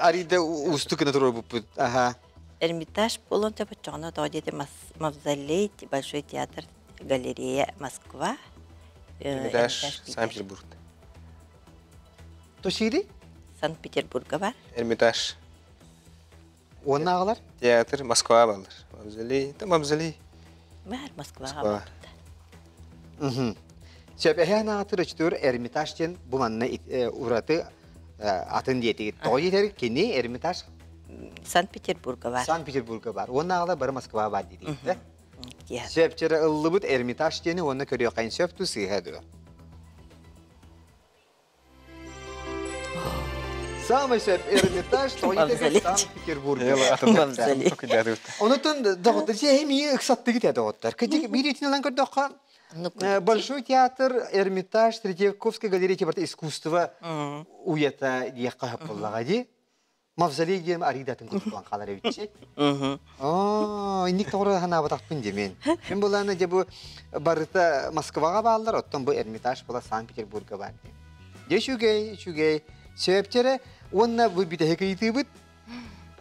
арыйда уустук гына турар Аха.
Эрмитаж буолан чоҕону тоҕо диэти Мавзолей, Большой театр, галерея Москва.
Эрмитаж Санкт-Петербург.
Тосири?
Санкт-Петербурга бар.
Эрмитаж.
Уоннааҕылар?
Театр Москва баллар. Мавзолей, это Мавзолей.
Бар Москваҕа бар.
Сөп эһээн аатыр өчтүр Эрмитаж диэн бу манна ураты атын диэтигит. Тоҕо диэтэр кини Эрмитаж
Санкт-Петербурга бар.
Санкт-Петербурга бар. Уоннааҕылар бары Москва бар диэтигит. Сөп ыллыбыт Эрмитаж диэни уонна көрүөххэ сөп ту сыыһа дуо? Самый сөп Эрмитаж Санкт-Петербург. Онутун доҕоттор сиэһи ыксаттыгыт ээ доҕоттор. Кыдьык биир итинэн көрдөххө Большой театр, Эрмитаж, Третьяковская галерея барыта искусство уята диэххэ сөп дии. Мавзолей диэн арыйдатын курдук хаалар эбитчи. Оо, инник тоҕо санаабатахпын дии мин. Мин булаана дьэ бу барыта Москваҕа бааллар, оттон бу Эрмитаж була Санкт-Петербурга баар дии. Дьэ үчүгэй, үчүгэй. Сөптөрө уонна бу бүтэһик ыйытыыбыт.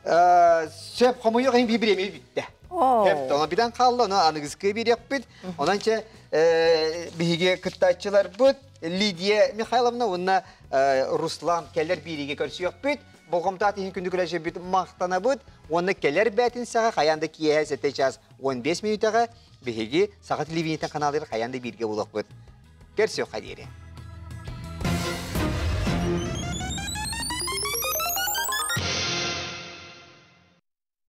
Сөп хомуйуох иһин биир бүттэ. Сөп, ону бүтэн хаалла, ону аныгыскы биэриэхпит. Онон чэ биһиги кыттааччыларбыт Лидия Михайловна уонна Руслан кэлэр бииригэ көрсүөхпүт. Болҕомтоох иһин күндү күлэчэбит махтанабыт. Уонна кэлэр бээтинсэҕэ хайаан да киэһэ 7 час 15 мүнүүтэҕэ биһиги Саха телевидениетин каналыгар хайаан да бииргэ булуохпут. Көрсүөххэ диэри.